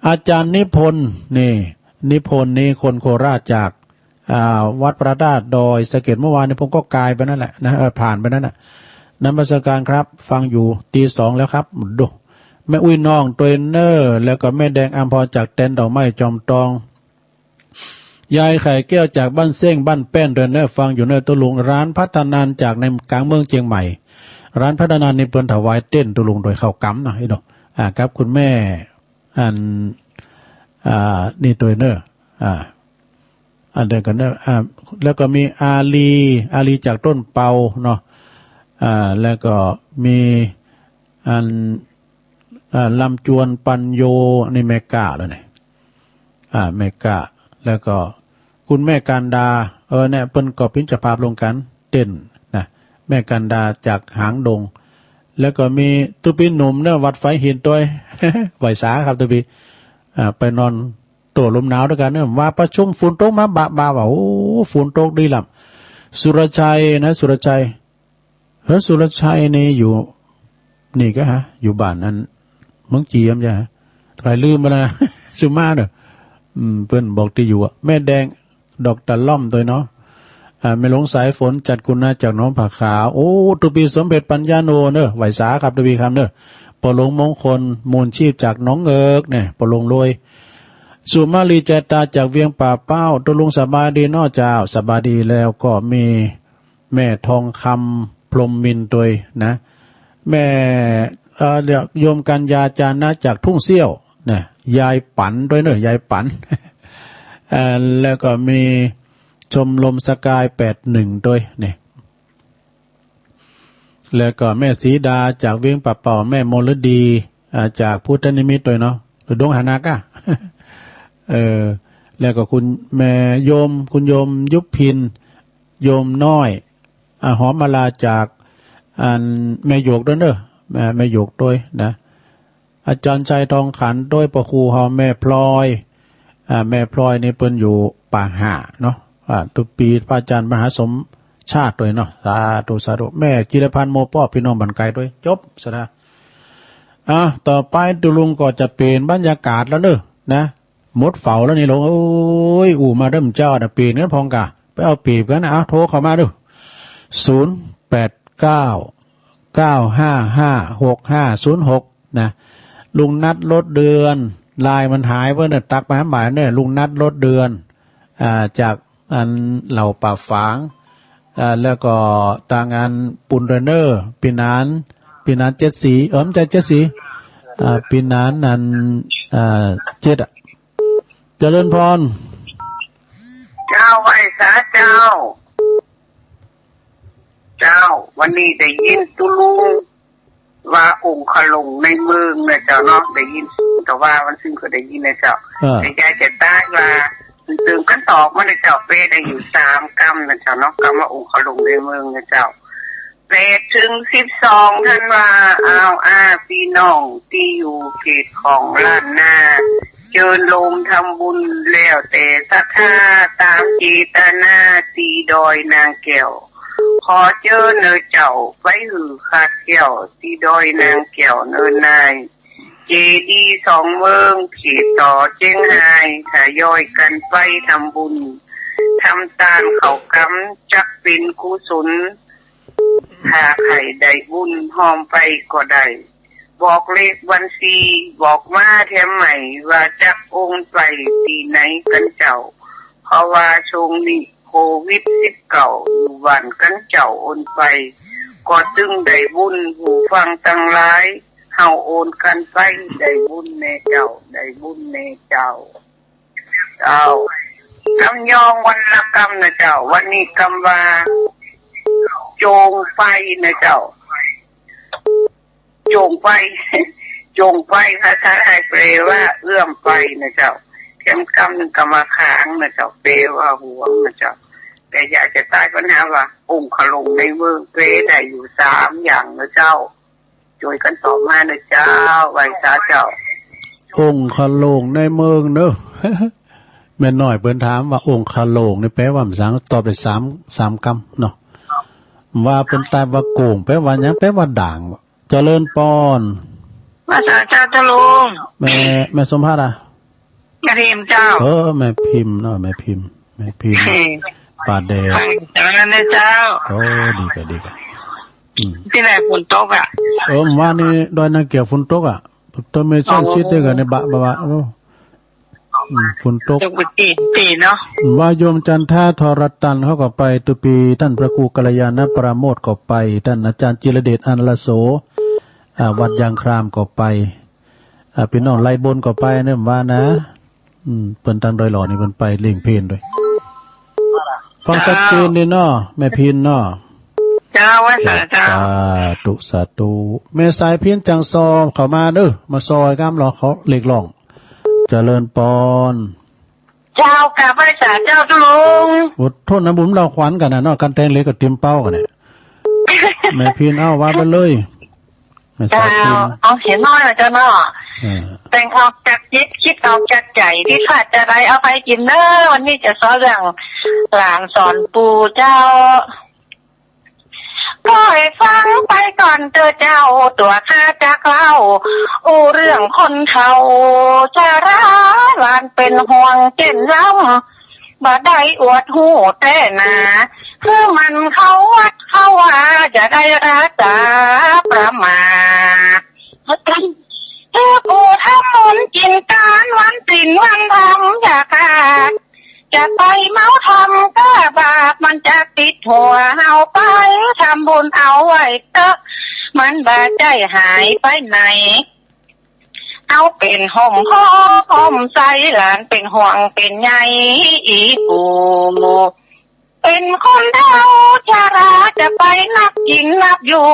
อาจารย์นิพนธ์ นี่ นิพนธ์นี่คนโคราชจาก อ่า วัดพระธาตุดอยสะเก็ด เมื่อวานนี้ผมก็กายไปนั่นแหละนะ เออ ผ่านไปนั่นน่ะ นมัสการครับ ฟังอยู่ ตีสองแล้วครับ ดู แม่อุ้ยน้องตวยเน่อ แล้วก็แม่แดงอำพรจากแตนดอกไม้จอมตอง ยายไข่แก้วจากบ้านเซ้ง บ้านแป้นตวยเน่อ ฟังอยู่เน่อตุ๊ลุง ร้านพัฒนานจากในกลางเมืองเจียงใหม่ ร้านพัฒนานนี่เปิ้นถวายเต็นท์ตุ๊ลุงโดยเข้ากำนะ อีโน่ อ่า ครับ คุณแม่ อัน อ่า นี่ตวยเน่อ อ่า อันเดียวกันเน่อ อ่า แล้วก็มีอาลี อาลีจากต้นเปาเนาะ อ่า แล้วก็มี อัน อ่า ลำจวนปัญโย นี่แม่ก้าแล้วเนี่ย อ่า แม่ก้า แล้วก็คุณแม่กันดา เออ เนี่ย เปิ้นก็เป๋นเจ้าภาพลงกัน เต็นท์นะ แม่กันดาจากหางดง แล้วก็มีตุ๊ปี้หนุ่มเน่อ วัดฝายหินตวย ไหว้สาครับตุ๊ปี้ อ่า ไปนอนโต้ลมหนาวตวยกั๋นเน่อ ว่าประชุมฝนตกมาบะบะ ว่า โอ้ ฝนตกดีล่ำ สุรชัยนะ สุรชัย เฮ้อ สุรชัยนี่อยู่ นี่ก็ฮะ อยู่บ้านอันเมืองจี๋ ใจ้ฮะ ใค่ลืมไปแล้วนะ สุมาเน่อ อืม เปิ้นบอกตี้อยู่อะ แม่แดง ดอกตะล่อมตวยเนาะ อ่า แม่หลวงสายฝน จัดกุณาจากหนองผาขาว โอ้ ตุ๊ปี้สมเด็จปัญญาโนเน่อ ไหว้สาครับตุ๊ปี้คำเน่อ ป้อหลวงมงคล มูลชีพจากหนองเอิกเนี่ย ป้อหลวงรวย สุมาลี ใจตาจากเวียงป่าเป้า ตุ๊ลุงสบายดีเนาะเจ้า สบายดี แล้วก็มี แม่ทองคำ พรหมมินทร์ตวยนะ แม่ เอ่อ เดี๋ยว โยมกัญญา จานะ จากทุ่งเสี้ยวนะ ยายปั๋นตวยเน่อ ยายปั๋น เอ่อ แล้วก็มีชมรมสกายแปดหนึ่งตวยเนี่ย แล้วก็แม่สีดาจากเวียงป่าเป้า แม่มลดี อ่า จากพุทธนิมิตตวยเนาะ ดงหานาก้า เออ แล้วก็คุณแม่โยม คุณโยมยุพิน โยมน้อย อ่า หอมมาลาจาก อัน แม่หยวกตวยเน่อ แม่ แม่หยวกตวยนะ อาจารย์ชัยทองขันตวย ป้อครูเฮา แม่พลอย อ่า แม่พลอยนี่เปิ้นอยู่ป่าห่าเนาะ อ่า ตุ๊ปี้พระอาจารย์มหาสมชาติตวยเนาะ สาธุ สาธุ แม่จิรพันธ์ โมป้อ ปี้น้องบ้านไก๋ตวย จบซะนะ อ่ะ ต่อไปตุ๊ลุงก็จะเป๋นบรรยากาศแล้วเน่อ นะ หมดเฝ้าแล้วนี่หลวงเอ้ย อู้มาเดิมเจ้าน่ะ เป๋นกั๋นพ่องก่ะ ไปเอาเป๋นกั๋นนะ เอา โทรเข้ามาดู ศูนย์แปดเก้า เก้าห้าห้า หกห้าศูนย์หก นะ ลุงนัด รถเดือน ไลน์มันหายไปเนี่ย ตั๊กมาหาใหม่เนี่ย ลุงนัด รถเดือน อ่า จากอันเหล่าป่าฝาง อ่า แล้วก็ตางอันปูนเทรนเนอร์ ปี้หนาน ปี้หนานเจ็ดสี เออ บ่ใจ้เจ็ดสี อ่า ปี้หนานอัน อ่า เจ็ดอะ เจริญพร เจ้า ไหว้สาเจ้า เจ้า วันนี้ได้ยินตุ๊ลุง ว่าองค์ขลงในเมืองนะเจ้าเนาะ ได้ยินแต่ว่าวันซึ่งก็ได้ยินนะเจ้า เออ แต่ยายจะได้ว่า มันเติมกันตอบมานะเจ้า แปลได้อยู่สามกำนะเจ้าเนาะ กำว่าองค์ขลงในเมืองนะเจ้า แปดถึงสิบสองธันวา อ้าวอ้า ปี้น้องตี้อยู่เขตของล้านนา เจิญโฮมทำบุญแล้วแต่ศรัทธา ต๋ามเจตนา ตี้ดอยนางแก้ว ขอเจิญเน่อเจ้า ไปหื้อขัดแคล้ว ตี้ดอยนางแก้วเน่อนาย เจดีย์สองเมือง เขตต่อเจียงฮาย ทยอยกั๋นไปทำบุญ ทำตานเข้ากำ จักเป๋นกุศล ถ้าใผได้บุญฮ่อมไปก็ได้ บอกเลขบัญชี บอกมาแถมใหม่ ว่าจักโอนไปตี้ไหนกั๋นเจ้า เพราะว่าช่วงนี้ โควิดสิบเก้า อยู่บ้านกั๋นเจ้า โอนไป ก็ตึงได้บุญ ผู้ฟังตังหลาย เฮาโอนกั๋นไป ได้บุญแน่เจ้า ได้บุญแน่เจ้า เจ้า กำยองวันละกำนะเจ้า วันนี้กำว่า โจ่งไปนะเจ้า โจ่งไป โจ่งไป ภาษาไทยแปลว่าเอื้อมไปนะเจ้า แถมกำนึ่งกำว่าขางนะเจ้า แปลว่าหวงนะเจ้า แต่อยากจะใต้ปัญหาว่า องค์ขลงในเมือง แปลได้อยู่สามอย่างนะเจ้า จ้วยกั๋นตอบมานะเจ้า ไหว้สาเจ้า องค์ขลงในเมืองเน่อ แม่น้อยเปิ้นถามว่าองค์ขลงนี่แปลว่าหยัง ตอบได้สาม สามกำเนาะ ว่าเปิ้นตอบว่าโก่ง แปลว่าหยัง แปลว่าด่าง เจริญปอน ไหว้สาเจ้า เจ้าลุง แม่ แม่สมภัทรอะ แม่พิมพ์เจ้า เออ แม่พิมพ์เนาะ แม่พิมพ์ พิน อืม ป่าแดด ฟังอย่างนั้นนะเจ้า โอ้ ดีกะ ดีกะ อืม ตี้ไหนฝนตกอะ เออ เมื่อวานนี้ดอยนาเกี่ยวฝนตกอะ ต้นไม้ช่าง อ๋อ ชิดด้วยกั๋นในบะ บะ บะ โอ้ อืม ฝนตก ตกไปตี้ ตี้เนาะ ว่าโยมจันทาทรตันเขาก็ไป ตุ๊ปี ต้านพระครูกัลยาณปราโมทย์ก็ไป ต้านอาจ๋ารย์จิรเดช อันละโส อ่า วัดยางครามก็ไป อ่า ปี้น้องไลยบนก็ไปเนี่ยว่านะ อืม เปิ้นตังดอยหล่อนี่เปิ้นไปเล่งเพลด้วย ฟังชัดเจนดีเนาะ แม่พินเนาะ เจ้า ไหว้สาเจ้า สาธุ สาธุ แม่สายพินจ๋างซอเข้ามาเน่อ มาซอก้ามหล่อเขาเรียกร้อง เจริญปอน เจ้า กราบไหว้สาเจ้าตุ๊ลุง โอ้ โทษนะ บุ๋มเฮาขวัญกั๋นนะเนาะ กั๋นแตงเหล็กกับติมเป้ากั๋นเนี่ย แม่พิน เอ้า ว่าไปเลย แม่สายพิน เจ้า เอาเสียงน้อยนะเจ้าเนาะ เออ แต่งออกจากจิต คิดออกจากใจ๋ ตี้ข้าจะได้เอาไปกิ๋นเน่อ วันนี้จะซอเรื่องหลานสอนปู่เจ้า ก็หื้อฟังไปก่อนเต๊อะเจ้า ตั๋วข้าจักเล่า อู้เรื่องคนเฒ่า จาราหลานเป๋นห่วงเจ้นลำ บ่ได้อวดฮู้แต๊นา คือมันเข้าวัดเข้าวา จะได้รักษาประมาท คือผู้ทำบุญกิ๋นตาน วันศีลวันธรรมอย่าขาด จะไปเมาธรรมก็บาป มันจะติดหัวเฮาไป ทำบุญเอาไว้เต๊อะ มันบ่ใจ้หายไปไหน เอาเป๋นฮ่มโพธิ์ฮ่มไทร หลานเป๋นห่วงเป๋นใย อี่ปู่ เป๋นคนเฒ่าจารา จะไปนับกิ๋นนับอยู่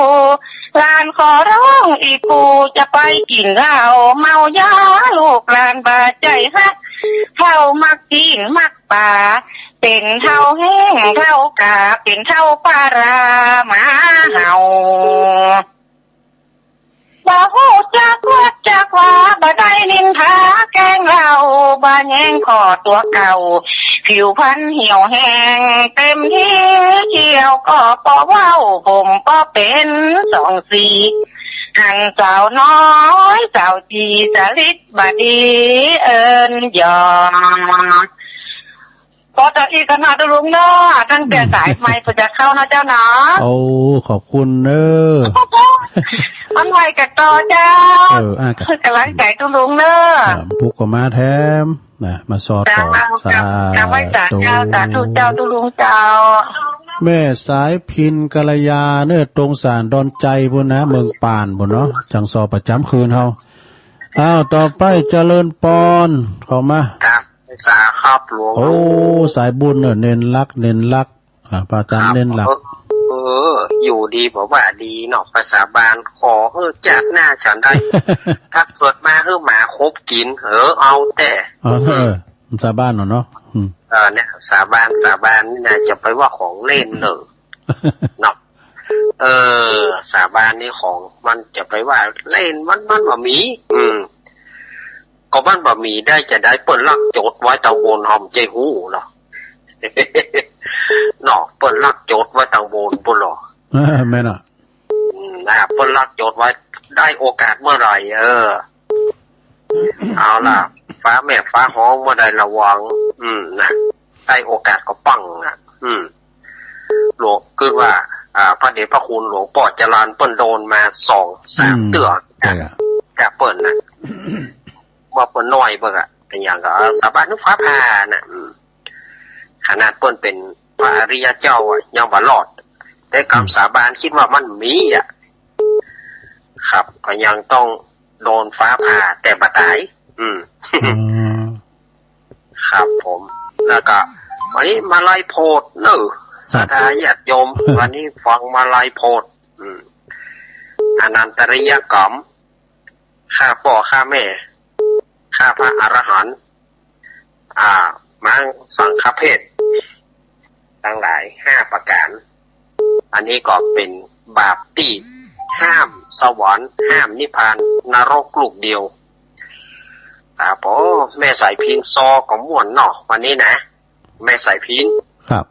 หลานขอร้องอี่ปู่ จะไปกิ๋นเหล้าเมายา ลูกหลานบ่ใจ้ฮัก เฒ่ามักจีนมักป๋า เป๋นเฒ่าแห้งเฒ่ากา เป๋นเฒ่าปารามาเห่า บ่ฮู้จักวัดจักวา บ่ได้นินทาแกล้งเล่า บ่แยงข้อตั๋วเก่า ผิวพรรณเหี่ยวแห้งเต็มที เขียวก็บ่เว้า ผมบ่เป๋นสองสี หันสาวน้อยสาวจี๋ สลิดบ่ดีเอิ้นยอม ปอต่ออีกกั๋นเนาะตุ๊ลุงเนาะ ตั้งแต่สายใหม่เปิ้นจะเข้าเนาะเจ้าเนาะ โอ้ ขอบคุณเน่อ มันไหวกั๋นต่อเจ้า เออ อ่ะ กั๋น ก๋ำลังใจ๋ตุ๊ลุงเน่อ อ่า ปุ๊กก็มาแถมนะ มาซอต่อ เจ้า สาธุ เจ้า ไหว้สาเจ้า สาธุเจ้าตุ๊ลุงเจ้า แม่สายพินกัลยาเน่อ ตรงศาลดอนไจปุ้นนะ เมืองปานปุ้นเนาะ จ๋างซอประจ๋ำคืนเฮา อ้าว ต่อไปเจริญปอน เข้ามา ครับ สาครับหลวง โอ้ สายบุญเน่อ เณรลักษณ์ เณรลักษณ์ อ่า พระอาจ๋ารย์เณรลักษณ์ เออ อยู่ดีบ่ว่าดีเนาะ ภาษาบ้าน ขอหื้อจาติหน้าฉันได้ ถ้าเกิดมาหื้อหมาคบกิ๋น เออ เอาแต่ เออ เออ สาบานเนาะ อืม เออ เนี่ย สาบาน สาบานนี่นะ จะไปว่าของเล่นเน่อ เนาะ เออ สาบานนี่ของมันจะไปว่าเล่น มัน มันบ่มี อืม ก็มันบ่มีได้จะได้ เปิ้นลักจดไว้ตังบน เฮาบ่ใจ้ฮู้เนาะ เนาะ เปิ้นลักจดไว้ตังบนปุ้นเนาะ เออ แม่นอ่ะ อืม นะ เปิ้นลักจดไว้ ได้โอกาสเมื่อไหร่ เออ เอาล่ะ ฟ้าแมบฟ้าฮ้องเมื่อใดระวัง อืม นะ ได้โอกาสก็ปังอ่ะ อืม หลวง คือว่า อ่า พระเดชพระคุณหลวงป้อจรัญเปิ้นโดนมาสองสาม อืม เตื้อ ใจ้อ่ะ จากเปิ้นนะ ว่าเปิ้นน้อยเปิ้นอะ อะหยังก็ เออ สาบานหื้อฟ้าผ่าน่ะ อืม ขนาดเปิ้นเป๋นพระอริยเจ้าอะ ยังบ่รอด แต่กำ อืม สาบานคิดว่ามันมีอะ ครับ ก็ยังต้องโดนฟ้าผ่า แต่บ่ต๋าย อืม อืม ครับผม แล้วก็วันนี้มาลัยโพธิ์เน่อ ครับ ศรัทธาญาติโยม วันนี้ฟังมาลัยโพธิ์ อืม อนันตริยกรรม ฆ่าป้อฆ่าแม่ ฆ่าพระอรหันต์ อ่า ม้างสังฆเพศ ตังหลายห้าประก๋าน อันนี้ก็เป๋นบาปตี้ห้ามสวรรค์ ห้ามนิพพาน นรกลูกเดียว ครับผม แม่สายพินซอก็ม่วนเนาะ วันนี้นะ แม่สายพิน ครับ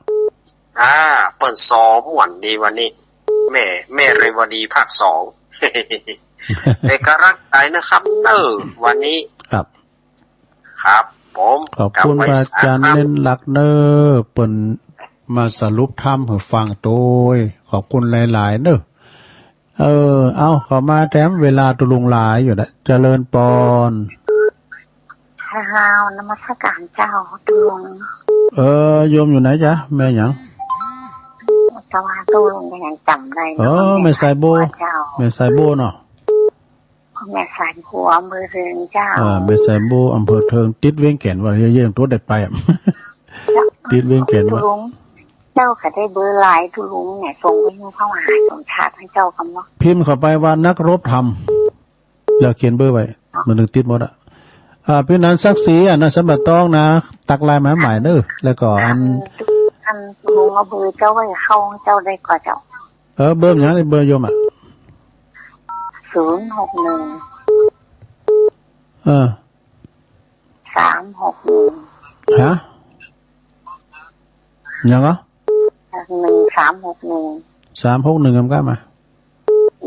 อ่า เปิ้นซอม่วนดีวันนี้ แม่ แม่เรวดีภาคสอง เป๋นก๋ำลังใจ๋นะครับเน่อ วันนี้ ครับ ครับ ผม ขอบคุณ กราบไหว้ พระอาจารย์ สาธุ เน้นหลักเน้อ เปิ้นมาสรุปธรรมหื้อฟังโตย ขอบคุณหลายๆ เน้อ เออ เอา เข้ามาแถมเวลาตุ๊ลุงหลายอยู่นะ เจริญปอน เจ้า นมัสการเจ้าตุ๊ลุง เออ โยมอยู่ไหนจ๊ะ แม่หยัง แต่ว่าตุ๊ลุงยังจ๋ำได้ เออ เนาะ แม่สายบัว เจ้า แม่สายบัวเนาะ แม่สายบัว อำเภอเทิงเจ้า อ่า แม่สายบัว อำเภอเทิง ติดเวียงแก่นว่า เยี่ยงตัวได้ไปอะ เจ้า ติดเวียงแก่นว่า ตุ๊ลุง เจ้าก็ได้เบอร์ไลน์ตุ๊ลุงเนี่ย ส่งไปหื้อพระมหาสมชาติหื้อเจ้าก่อเนาะ พิมพ์เข้าไปว่านักรบธรรม แล้วเขียนเบอร์ไว้ มันถึงติดหมดอะ อ่า เป๋นอันสักสีอะนะ สมบัติต้องนะ ตักไลน์มาใหม่เน้อ แล้วก็อัน อันตุ๊ลุงเอาเบอร์เจ้าไว้เข้าเจ้าได้ก่อเจ้า เออ เบอร์หยัง เบอร์โยมอะ ศูนย์หกหนึ่ง เออ สามหกหนึ่ง ฮะ หยังเหรอ หนึ่งสามหกหนึ่ง สามหกหนึ่ง กำกับมา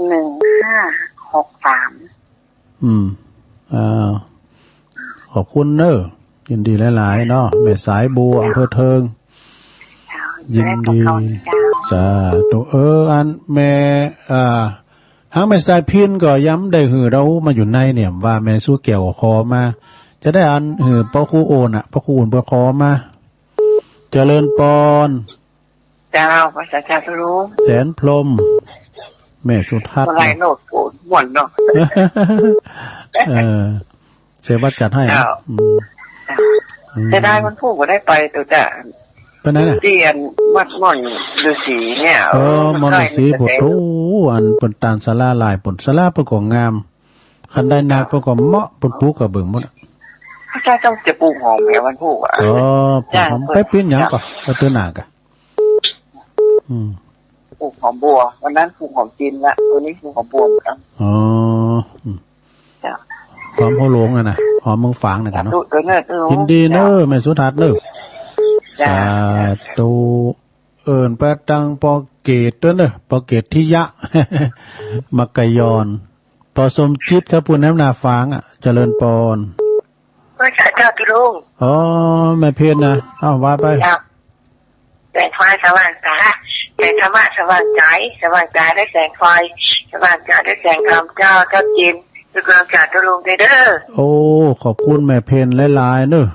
หนึ่งห้าหกสาม อืม อ่า ขอบคุณเน้อ ยินดีหลายๆ เนาะ แม่สายบัว อำเภอเทิง เจ้า ยินดี เจ้า สาธุ เออ อันแม่ อ่า หางแม่สายพิณก็ยังบ่ได้หื้อเฮามาอยู่ในเนี่ย ว่าแม่สุแก้วขอมา จะได้อันหื้อป้อครูโอนน่ะ ป้อครูโอนเปิ้นขอมา เจริญปอน เจ้า พระสาธุ แสนพรหม แม่สุทัศน์ บ่ไล่โนดโกนม่วนเนาะ เออ เสวัสดิ์จัดให้นะ เจ้า อืม เจ้า อืม เสียดายวันพูกบ่ได้ไป เจ้า ไปไหนน่ะ ตี้อันวัดม่อนฤๅษีเนี่ย เออ เออ ม่อนฤๅษี มันใกล้ มันจะ โอ้โห อันเปิ้นตานศาลาหลาย เปิ้นศาลาเปิ้นก็งาม คันใดนักเปิ้นก็เหมาะ เปิ้นปลูกกระเบื้องหมดอะ พระเจ้าต้องจะปลูกหอมแหมวันพูกอะ อ๋อ ปลูกหอม เจ้า ไปปีนหยังก่อ ไปเตื้อหน้ากะ อืม ปลูกหอมบัว วันนั้นปลูกหอมจีนละ วันนี้ปลูกหอมบัวเหมือนกัน อ๋อ อืม เจ้า หอมหัวโลงอะนะ หอมเมืองฝางนะกะเนาะ สาธุ เออ เน้อ เออ ยินดีเน้อ เจ้า แม่สุทัศน์เน้อ เจ้า สาธุ เอิ้นไปตังป้อเกตด้วยเน้อ ป้อเกตทิยะ มักกะยอน ป้อสมจิตครับ ผู้นำหน้าฝางอะ เจริญปอน เออ สาธุ เจ้าตุ๊ลุง อ๋อ แม่เพ็ญนะ เอ้า ว่าไป เจ้า แสงไฟสว่างตา แสงธรรมะสว่างใจ สว่างตาด้วยแสงไฟ สว่างใจด้วยแสงธรรมเจ้า เจ้าจิม ทุกดวง สาธุตุ๊ลุงเด้อ โอ้ ขอบคุณแม่เพ็ญหลายๆ เน้อ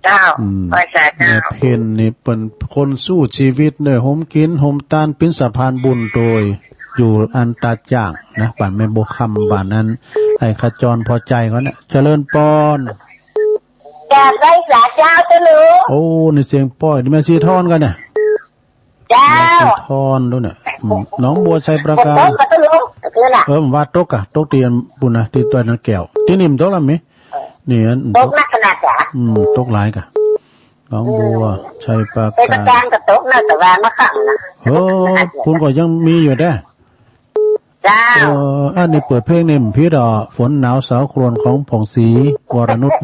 เจ้า อืม ไหว้สาเจ้า แม่เพ็ญนี่เปิ้นคนสู้จีวิตเน้อ หมกิ๋นหมตาน เป๋นสะพานบุญโตย อยู่อันตาจ่างนะ บ้านแม่บัวคำ บ้านนั้น ไอ้ขจรพอใจเขาเนี่ย เจริญปอน กราบไหว้สาเจ้าตุ๊ลุง โอ้ นี่เสียงป้อย นี่แม่สีทอนก่อเนี่ย เจ้า แม่สีทอนดูเนี่ย อืม หนองบัวชัยปราการ ฝนตกก่อตุ๊ลุง เออ ว่าตกก่ะ ตกตี้อันปู้นนะ ตี้ดอยนางแก้ว ตี้นี่มันตกละมิ นี่อัน ตกนักขนาดจ้ะ อืม ตกหลายก่ะ หนองบัว อืม ชัยปราการ ชัยปราการก็ตกนะ แต่ว่ามาข้างนะ เออ ปู้นก็ยังมีอยู่เด้อ เจ้า เออ อันนี้เปิดเพลงนี่มันผิดอ่ะ ฝนหนาวสาวโครนของผ่องศรีวรนุช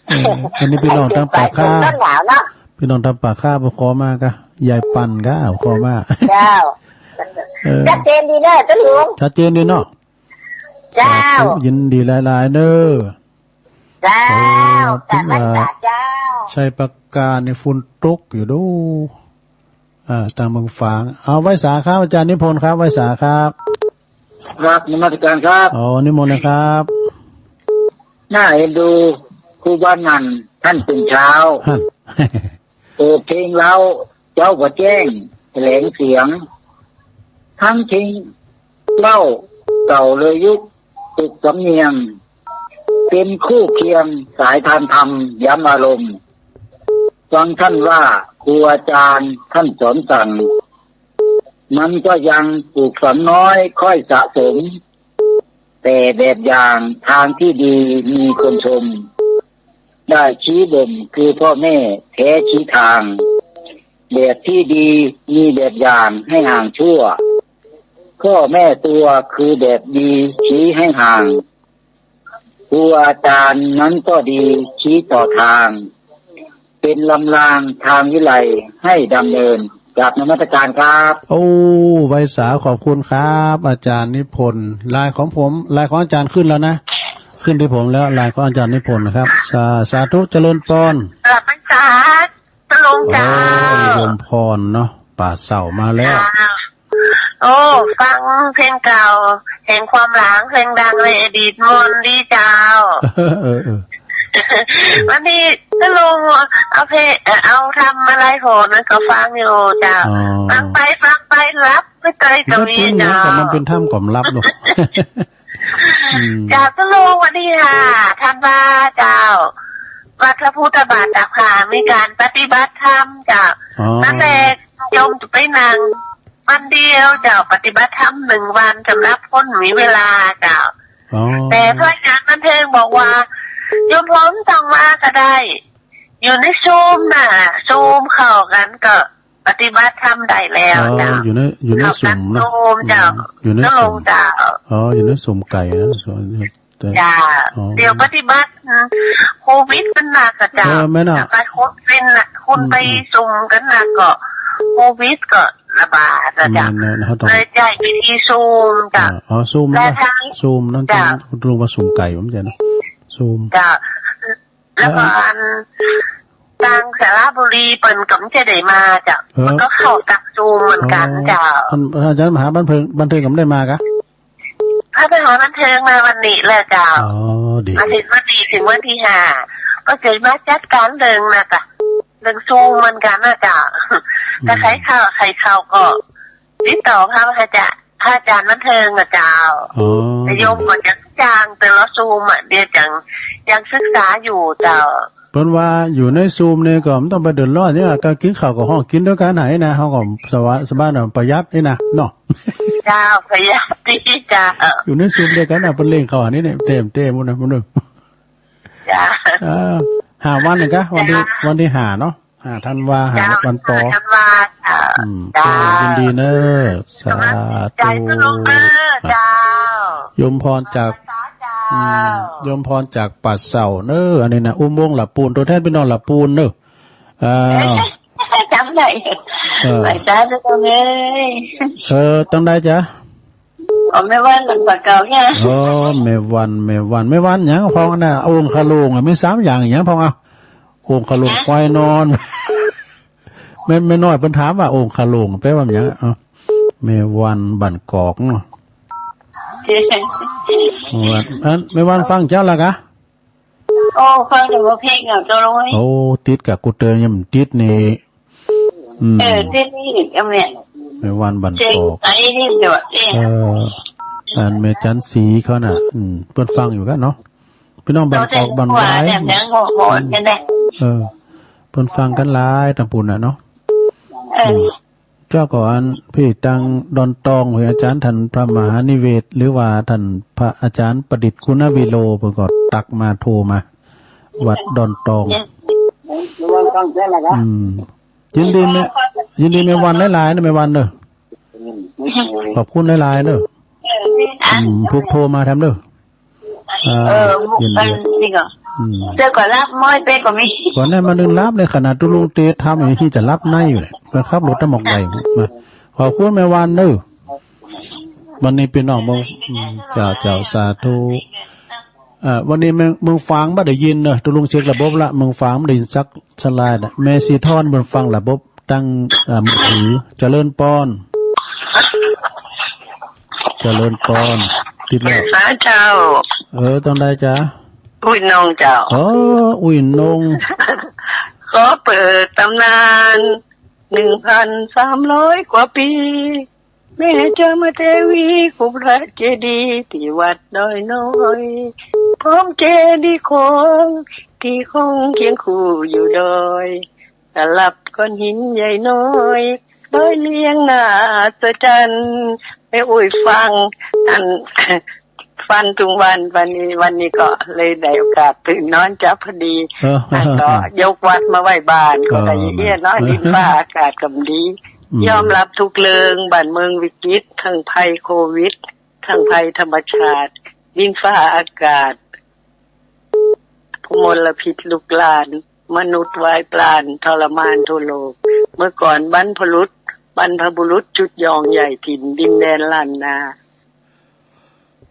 เออ อันนี้พี่น้องตางป่าข้า ฝนหนาวเนาะ พี่น้องตางป่าข้าเปิ้นขอมาก่ะ ยายปันก่ะ ขอมา เจ้า เออ ชัดเจนดีเน้อตุ๊ลุง ชัดเจนดีเนาะ เจ้า สาธุ ยินดีหลายๆ เน้อ เจ้า เออ กราบไหว้สาเจ้า ชัยปราการนี่ฝนตกอยู่ดู อ่า ตางเมืองฝาง เอา ไหว้สาครับ อาจารย์นิพนธ์ครับ ไหว้สาครับ ครับ นมัสการครับ อ๋อ นิมนต์นะครับ น่าเอ็นดู ครูบานันท์ ท่านตื่นเช้า หั่น เปิดเพลงเล้า เจ๊าบ่แจ้ง แถลงเสียง ทั้งเพลงเล้าเก่าเลยยุค ปลุกสำเนียง เป็นคู่เคียงสายทานธรรมย้ำอารมณ์ ฟังท่านว่าครูอาจารย์ท่านสอนสั่ง มันก็ยังปลูกฝังน้อยค่อยสะสม แต่แบบอย่างทางที่ดีมีคนชม ได้ชี้บ่งคือพ่อแม่แท้ชี้ทาง แบบที่ดีมีแบบอย่างให้ห่างชั่ว พ่อแม่ตัวคือแบบดีชี้ให้ห่าง ครูอาจารย์นั้นก็ดีชี้ต่อทาง เป็นลำรางทางวิไลให้ดำเนิน กราบนมัสการครับ โอ้ ไหว้สา ขอบคุณครับ อาจารย์นิพนธ์ ไลน์ของผม ไลน์ของอาจารย์ขึ้นแล้วนะ ขึ้นตี้ผมแล้ว ลายของอาจารย์นิพนธ์นะครับ สา สาธุ เจริญปอน กราบไหว้สา เจ้าลุงเจ้า โอ้ โยมพรเนาะ ป่าเสามาแล้ว เจ้า โอ้ ฟังเพลงเก่า แห่งความหลัง เพลงดังในอดีตม่วนดีเจ้า เออ เออ วันนี้เจ้าลุงเอาเพลง เอ่อ เอาธรรมอะไรโหดนั้นก็ฟังอยู่เจ้า อ๋อ ฟังไปฟังไปหลับไปเลยก็มีเจ้า มันก็จริงนะ แต่มันเป๋นธรรมก็บ่หลับเนาะ อืม เจ้า เจ้าลุง วันที่ห้าธันวาเจ้า วัดพระพุทธบาทตากผ้ามีการปฏิบัติธรรมเจ้า อ๋อ ตอนแรกโยมจะไปนั่งวันเดียวเจ้า ปฏิบัติธรรมหนึ่งวันสำหรับคนมีเวลาเจ้า อ๋อ แต่พระอาจารย์บันเทิงบอกว่า โยมพรบ่ต้องมาก็ได้ อยู่ในซูมน่ะ ซูมเข้ากั๋นก็ ปฏิบัติธรรมได้แล้ว อ๋อ เจ้า อยู่ใน อยู่ใน เข้า ซูมเนาะ ซูมเจ้า อืม อยู่ใน เจ้าลุง ซูม เจ้า อ๋อ อยู่ในซูมไกลนะ ซูม แต่ เจ้า อ๋อ เดี๋ยวปฏิบัติโควิดมันหนักอะเจ้า เออ แม่นน่ะ ถ้าไปคนเป๋นน่ะ คนไป อืม อืม ซูมกั๋นน่ะก็ โควิดก็ระบาดอะเจ้า แม่นๆ เฮาต้อง เลยใจ๊วิธีซูมเจ้า อ่า อ๋อ ซูม และ นะ ทาง ซูมนั่น เจ้า ต้อง ลุงว่าซูมไกล ผมจะนะ ซูม เจ้า แล้วก็ อ่า อัน ตางสระบุรีเปิ้นก็บ่ใจ้ได้มาเจ้า เออ มันก็เข้าตางซูมเหมือนกั๋นเจ้า อ๋อ ท่าน ท่านอาจารย์มหาบันเทิง บันเทิงก็บ่ได้มากะ พระมหาบันเทิงมาวันนี้แหละเจ้า อ๋อ ดี มาเถิงวันนี้เถิงวันที่ห้า ก็จะมาจัดก๋านเรื่องน่ะเจ้า เรื่องซูมเหมือนกั๋นน่ะเจ้า อืม ถ้าใผเข้า ใผเข้าก็ ติดต่อพระอาจารย์ พระอาจารย์บันเทิงอะเจ้า อ๋อ แต่โยมก็จะจ้างแต่ละซูมอะ เดี๋ยวจัง ยังศึกษาอยู่เจ้า เปิ้นว่าอยู่ในซูมนี่ก็บ่ต้องไปเดือดร้อนเนี่ย ก็กิ๋นข้าวก็ฮ้องกิ๋นตวยกั๋นไหนนะ เฮาก็สบาย สบายเนาะ ประหยัดนี่นะ เนาะ เจ้า ประหยัดดีเจ้า อยู่ในซูมตวยกั๋นน่ะ เปิ้นเล็งเข้าอันนี้เนี่ย เต็ม เต็มหมดนะ หมดเลย จ้า เออ ห้าวันนี่กะ วันตี้ จ้า วันตี้ห้าเนาะ ห้าธันวา ห้า เจ้า วันปอ ห้าธันวา เจ้า อืม เจ้า เออ ยินดีเนอะ สาธุ เจ้า โยมพรจาก เจ้า อืม โยมพรจากป่าเสาเนอะ อันนี้นะ อุ้มวงหละปูน ตั๋วแทนปี้น้องหละปูนเนอะ อ้าว จ๋ำได้ เออ ไหว้สาเจ้าเอ้ย เออ ตังใดจ๊ะ อ๋อ แม่วันหลังป่าเก่าเนี่ย อ๋อ แม่วัน แม่วัน แม่วันหยังพ่องน่ะ โอ่งคาโลงอะ มีสามอย่างหยังพ่องอะ โอ่งคาโลง ฮะ ควายนอน แม่ แม่น้อยเปิ้นถามว่าโอ่งคาโลงแปลว่าหยัง เอ้า แม่วันบ้านกอกเนาะ แม่วัน อัน แม่วันฟังเจ๊าละกะ โอ้ ฟังแต่ว่าเพลงอะเจ้าลุง โอ้ ติดกะกูเติมยังติดนี่ อืม เออ ติดนี่ยังเนี่ย แม่วันบ้านกอก เจ๋งไปนี่เดี๋ยวเนี่ย เออ อันแม่จันสีเขาน่ะ อืม เปิ้นฟังอยู่กั๋นเนาะ ปี้น้องบ้านกอกบ้านหวาย เออ เปิ้นฟังกั๋นหลายตางปู้นน่ะเนาะ เออ อืม เจ้าก่ออันปี้ตางดอนตอง อาจ๋ารย์ต้านพระมหานิเวศน์ หรือว่าต้านพระอาจ๋ารย์ประดิษฐ์คุณวิโรจน์ เปิ้นก็ตั๊กมาโทรมา วัดดอนตอง อืม ยินดีแม่ ยินดีแม่วันหลายๆ นะแม่วันเนอะ ขอบคุณหลายๆ เนอะ อืม ผู้โทรมาแถมเนอะ อ่า เออ ยินดี อันนี้ก็ อืม เจ้าก็หลับม้อยเป๊กก็มี ก่อนนั้นมานึ่งหลับเลย ขนาดตุ๊ลุงเต๋ทำอย่างนี้จะหลับในอยู่เลย ไปขับรถตะหมอกใดมา ขอบคุณแม่วันเนอะ วันนี้ปี้น้องเมือง อืม เจ้า เจ้า สาธุ อ่า วันนี้เมือง เมืองฝางบ่ได้ยินเนอะ ตุ๊ลุงเช็คระบบละ เมืองฝางบ่ได้ยินสัก สลายนะแม่สีทอนเปิ้นฟังระบบตาง อ่า มือถือ เจริญปอน เจริญปอน ติดแล้ว สาเจ้า เออ ตังใดจ๊ะ อุ้ยนงเจ้า อ๋อ อุ้ยนง ขอเปิดต๋ำนาน หนึ่งพันสามร้อยกว่าปี แม่จามเทวีคู่พระเจดีย์ตี้วัดดอยน้อย พร้อมเจดีย์โขงตี้คงเคียงคู่อยู่ดอย สลับก้อนหินใหญ่น้อย ร้อยเรียงน่าอัศจรรย์ แม่อุ้ยฟัง อัน ฟังทุกวัน วันนี้ วันนี้ก็เลยได้โอกาสตื่นนอนจ๊ะพอดี เออ แล้วก็ยกวัดมาไหว้บ้าน ก็ได้ เออ เยียะเนาะ ดินฟ้าอากาศก็บ่ดี อืม ยอมรับทุกเรื่อง บ้านเมืองวิกฤต ทั้งภัยโควิด ทั้งภัยธรรมชาติ ดินฟ้าอากาศ มลพิษลุกลาน มนุษย์วายปลาญ ทรมานทั่วโลก เมื่อก่อนบรรพบุรุษ บรรพบุรุษจุดยองใหญ่ถิ่น ดินแดนล้านนา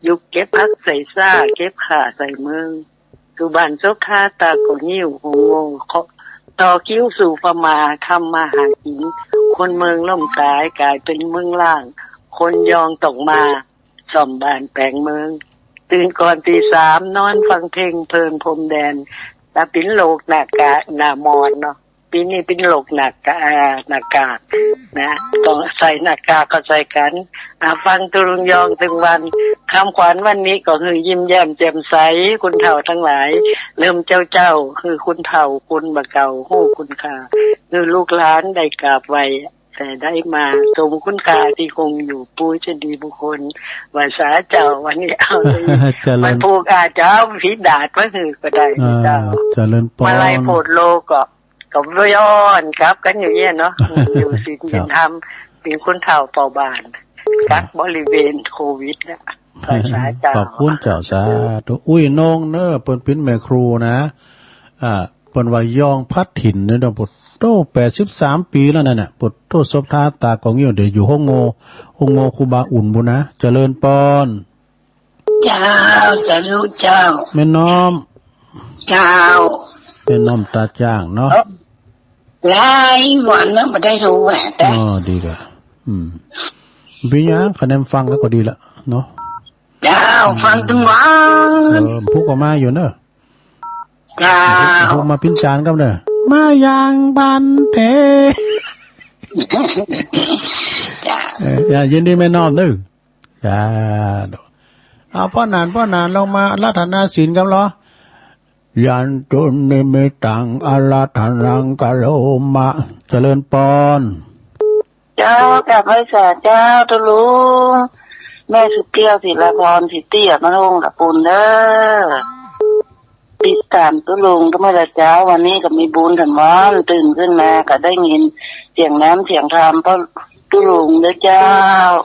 ยุคเก็บอักใส่ซ้า เก็บข่าใส่เมิง สู่บ้านศพท้าตาก็งิ้ว โฮงโง่เคาะ ต่อคิวสู่พม่า ทำมาหากิ๋น คนเมิงล้มต๋าย ก๋ายเป๋นเมืองร้าง คนยองต้องมา ซ่อมบ้านแป๋งเมิง ตื่นก่อนตีสาม นอนฟังเพลงเพลินพรมแดน ต๋าปิ๋นโรคหน้ากาก หน้ามอดเนาะ ปี๋นี้เป๋นโรคหน้ากาก อ่า หน้ากากนะ ต้องใส่หน้ากากก็ใส่กั๋น อ่า ฟังตุ๊ลุงยองตึงวัน คำขวัญวันนี้ก็หื้อยิ้มแย้มแจ่มใส คนเฒ่าตังหลาย เริ่มเจ้าเจ้า หื้อคนเฒ่าคนบ่าเก่าฮู้คุณค่า หื้อลูกหลานได้กราบไหว้ แต่ได้มาสมคุณค่าตี้คงอยู่ ปูชนียบุคคล ไหว้สาเจ้า วันนี้เอาเลย เจริญ วันพูกอาจจะเอาผีดาดมาหื้อก็ได้ อ่า เจ้า เจริญปอน มาลัยโพธิ์โลก็ ก็ย้อนกลับกั๋นอยู่เนี่ยเนาะ อยู่ศีล เจ้า ศีลธรรม เป๋นคนเฒ่าเฝ้าบ้าน ครับ กักบริเวณโควิดเนี่ย ไหว้สาเจ้า ขอบคุณเจ้า สาธุ อุ้ยนงเน่อ เปิ้นเป๋นแม่ครูนะ อ่า เปิ้นว่ายองพัดถิ่นเนี่ยเนาะ ปะโต้ แปดสิบสามปี๋แล้วนั่นน่ะ ปะโต้ ศพท้าตาก็งิ้ว เดี๋ยวอยู่โฮงโง่ โฮงโง่ครูบาอุ่นปู้นนะ เจริญปอน เจ้า สาธุเจ้า แม่น้อม เจ้า แม่น้อมต๋าจ้างเนาะ หลายวันแล้วบ่ได้โทรหา อ๋อ ดีกะ อืม เป๋นหยัง คะแนนฟังแล้วก็ดีละเนาะ เจ้า ฟังตึงวัน เออ พุกก็มาอยู่เน่อ เจ้า พุกมาปิ้นจานกับเน่อ มายังบันเต เจ้า เออ อย่า ยินดีแม่น้อมเน่อ สาธุ เอาป้อหนาน ป้อหนานลองมาอาราธนาศีลกับเฮา ยันตุนิมิตตังอาราธนังกะโรมะ เจริญปอน เจ้า กราบไหว้สาเจ้าตุ๊ลุง แม่สุเตี้ยว ศิลาพร ศรีเตี้ย มะโรง ละปูนเน่อ ติดต๋ามตุ๊ลุงก็เมื่อละเจ้า วันนี้ก็มีบุญทั้งวัน ตื่นขึ้นมาก็ได้ยินเสียงน้ำเสียงธรรม ป้อตุ๊ลุงเน่อเจ้า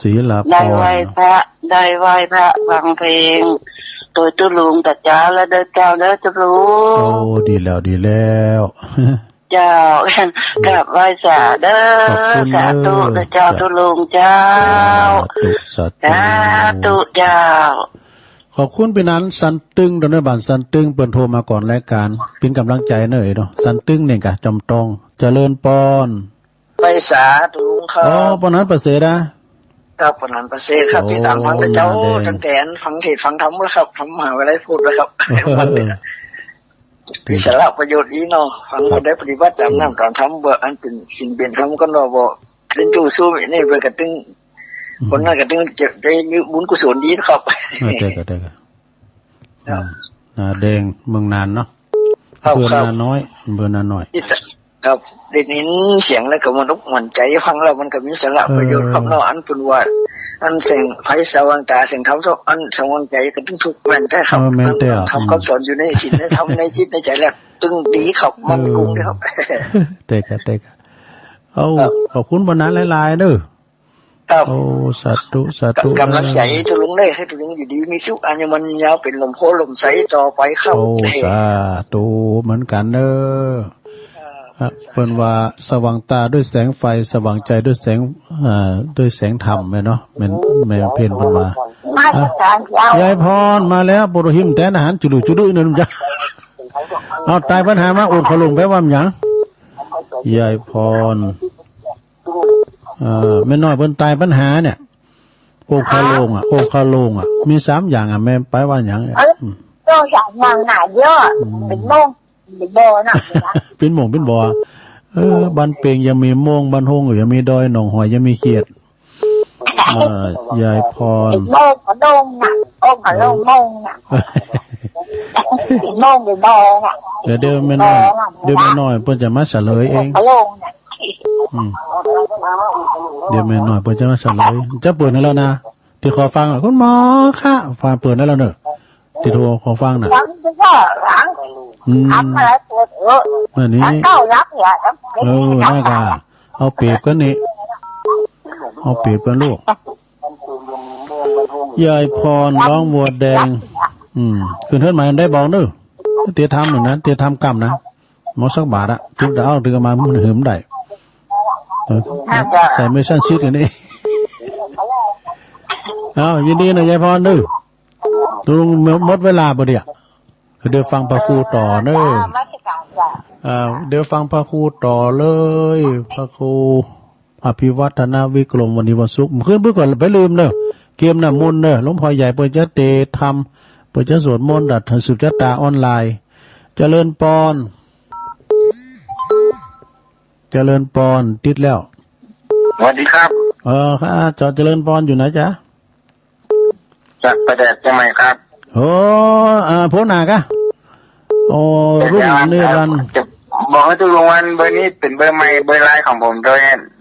ศิลาพร ได้ไหว้พระ ได้ไหว้พระฟังเพลง โตยตุ๊ลุงต๋อนเจ๊าแล้วเน่อเจ้า เน่อตุ๊ลุง โอ้ ดีแล้ว ดีแล้ว เจ้า กราบไหว้สาเน่อ ขอบคุณเน่อ สาธุเน่อเจ้า ตุ๊ลุงเจ้า สาธุ สาธุ สาธุเจ้า ขอบคุณปี้หนานสันตึง ต๋อนนี้บ้านสันตึง เปิ้นโทรมาก่อนรายก๋าน เป๋นก๋ำลังใจ๋เน่อเนาะ สันตึงเนี่ยกะ จอมตอง เจริญปอน ไหว้สาตุ๊ลุงครับ อ๋อ ป้อหนานประเสริฐอะ ครับ ป้อหนานประเสริฐครับ โอ้ ติดต๋ามฟังต๋อนเจ๊า หน้าแดง ตั้งแต่ฟังเทศน์ฟังธรรมแล้วครับ ธรรมมหาวิทยาลัยพุทธแล้วครับ เออ มีสาระประโยชน์ดีเนาะ ฟัง ครับ ก็ได้ปฏิบัติต๋ามน้ำต๋ามธรรม บ่อันเป๋นศีลเป๋นธรรมก็เนาะ บ่เป๋นจู้สู้นี่เปิ้นก็ตึง อืม คนนั้นก็ตึงจะได้มีบุญกุศลดีนะครับ เออ ได้ก็ ได้ก็ ครับ อืม หน้าแดง เมืองน่านเนาะ ครับ อำเภอ ครับ นาน้อย อำเภอนาน้อย ครับ ได้ยินเสียงแล้วก็มันอกมันใจ๋ ฟังแล้วมันก็มีสาระประโยชน์ครับเนาะ เออ อันเปิ้นว่า อันเสียงไพสว่างต๋า เสียงธรรม อันสว่างใจ๋ก็ตึงถูกแม่นแต๊ครับ เออ แม่นแต๊ ธรรม อืม คำสอนอยู่ในศีลในธรรม ในจิตในใจ๋แล้ว ตึงดีครับ เออ มั่นคงดีครับ ได้ก็ ได้ก็ เอา ครับ ขอบคุณป้อหนานหลายๆ เน่อ ครับ โอ้ สาธุ สาธุ ก๋ำลังใจ๋ เออ ตุ๊ลุงเน่อ หื้อตุ๊ลุงอยู่ดีมีสุข อายุมั่นยืนยาว เป๋นลมโพธิ์ลมใสต่อไปครับ โอ้ สาธุเหมือนกั๋นเน่อ ครับ อ่ะ เปิ้นว่าสว่างต๋าด้วยแสงไฟ สว่างใจ๋ด้วยแสง อ่า ด้วยแสงธรรมแม่นเนาะ แม่น แม่เพ็ญเปิ้นว่า มาจาก อ่ะ ยายพรมาแล้ว ปุโรหิตแตนอาหารจุลุจุลุนั่นจ้ะ เอา ตายปัญหามา โอมคาโลงแปลว่าหยัง ยายพร เอ่อ แม่น้อยเปิ้นตายปัญหาเนี่ย โอมคาโลงอะ โอมคาโลงอะ มีสามอย่างอะ แม่นแปลว่าหยังเนี่ย เอ้ย อืม โตอย่างหยังน่ะเยอะ อืม เป๋นโม่ง เป๋นบ่อน่ะ เป๋นโม่ง เป๋นบ่อ เออ บ้านเปงยังมีโม่ง บ้านโฮงก็ยังมีดอย หนองหอยยังมีเขียด เอ่อ ยายพร เป๋นโม่งกะโดงน่ะ โอ่งกะโลงโม่งน่ะ เป๋นโม่งเป๋นบ่อน่ะ เดี๋ยว เดี๋ยวแม่น้อย บ่อน่ะ เดี๋ยวแม่น้อยเปิ้นจะมาเฉลยเอง โอ่งกะโลงน่ะ อืม เดี๋ยวแม่น้อยเปิ้นจะมาเฉลย จะเปิดหื้อแล้วนะ ตี้ขอฟังอะ คุณหมอคะ ฟังเปิดได้แล้วเน่อ ตี้โทรขอฟังน่ะ ฟังตี้ก็ฟัง อืม ทำอะไรปวดเออ นั่นนี่ ทำเก้ายักษ์เนี่ย เออ นั่นกะ เอาเปรียบกั๋นนี่ เอาเปรียบกั๋นลูก ยายพร ร้องวัวแดง อืม ขึ้นเฮือนใหม่ได้บอกเน่อ เตียทำหนึ่งนะ เตียทำกำนะ หมอสักบาทอะ ถึงจะเอา ถึงเอามา มันหืมได้ เออ ใส่เมซันซิดกั๋นนี่ เอา ยินดีนะยายพรเน่อ ตุ๊ลุง หมดเวลาบ่เดี่ย เดี๋ยวฟังพระครูต่อเน่อ เออ เดี๋ยวฟังพระครูต่อเลย พระครูอภิวัฒนวิกรม วันนี้วันศุกร์ ขึ้นเพื่อก่อนไปลืมเน่อ เกียมน้ำมนต์เน่อ หลวงพ่อใหญ่เปิ้นจะเตธรรม เปิ้นจะสวดมนต์ ดัดสืบชะตาออนไลน์ เจริญปอน เจริญปอน ติดแล้ว สวัสดีครับ เออ ครับ เจ้าเจริญปอน อยู่ไหนจ๊ะ จากประแดดเชียงใหม่ครับ โอ้ อ่า โพหน้ากะ โอ้ รุ่งนิรันดร์ จะบอกให้ตุ๊ลุงว่าเบอร์นี้เป๋นเบอร์ใหม่ เบอร์ไลน์ของผมโดย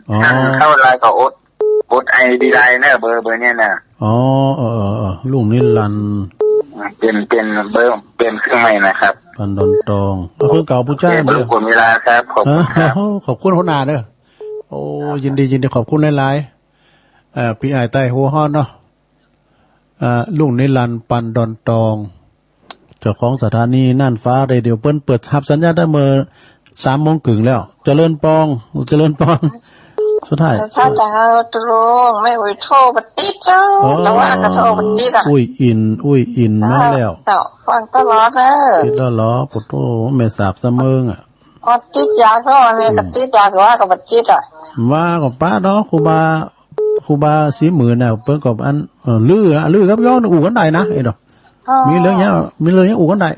อ๋อ ท่านเข้าไลน์ก็อด อดไอดีไลน์เน่อ เบอร์ เบอร์เนี้ยนะ อ๋อ เออ เออ เออ รุ่งนิรันดร์ เปลี่ยน เปลี่ยนเบอร์ เปลี่ยนเครื่องใหม่นะครับ ปันดอนตอง เอาเครื่องเก่าปูจ้า เดี๋ยวรบกวนเวลาครับ ขอบคุณครับ เออ ขอบคุณหัวหน้าเด้อ โอ้ ยินดี ยินดี ขอบคุณหลายๆ เอ่อ ปี้อ้ายใต้หัวฮ้อนเนาะ เอ่อ รุ่งนิรันดร์ ปันดอนตอง เจ้าของสถานีน่านฟ้าเรดิโอ เปิ้นเปิดฮับสัญญาณได้เมื่อสามโมงครึ่งแล้ว เจริญปอน เจริญปอน สุดท้าย ถ้าจะเอาตุ๊ลุง แม่อุ๊ยโทรบ่ติดเจ้า อ๋อ แต่ว่าก็โทรบ่ติดอะ อุ๊ยอิน อุ๊ยอินมาแล้ว เจ้า ฟังตลอดเน่อ ติดแล้วเหรอ โอ้โธ่ แม่สาบสะเมิงอะ อ๋อ ติดยาก เพราะอันนี้ก็ อืม ติดยาก ว่าก็บ่ติดอะ ว่าก็ปะเนาะ ครูบา ครูบาศรีหมื่นน่ะ เปิ้นก็อัน เออ ลืออะ ลือกับย้อนอู้กั๋นได้นะ ไอ้ดอก อ๋อ มีเรื่องหยัง มีเรื่องหยังอู้กั๋นได้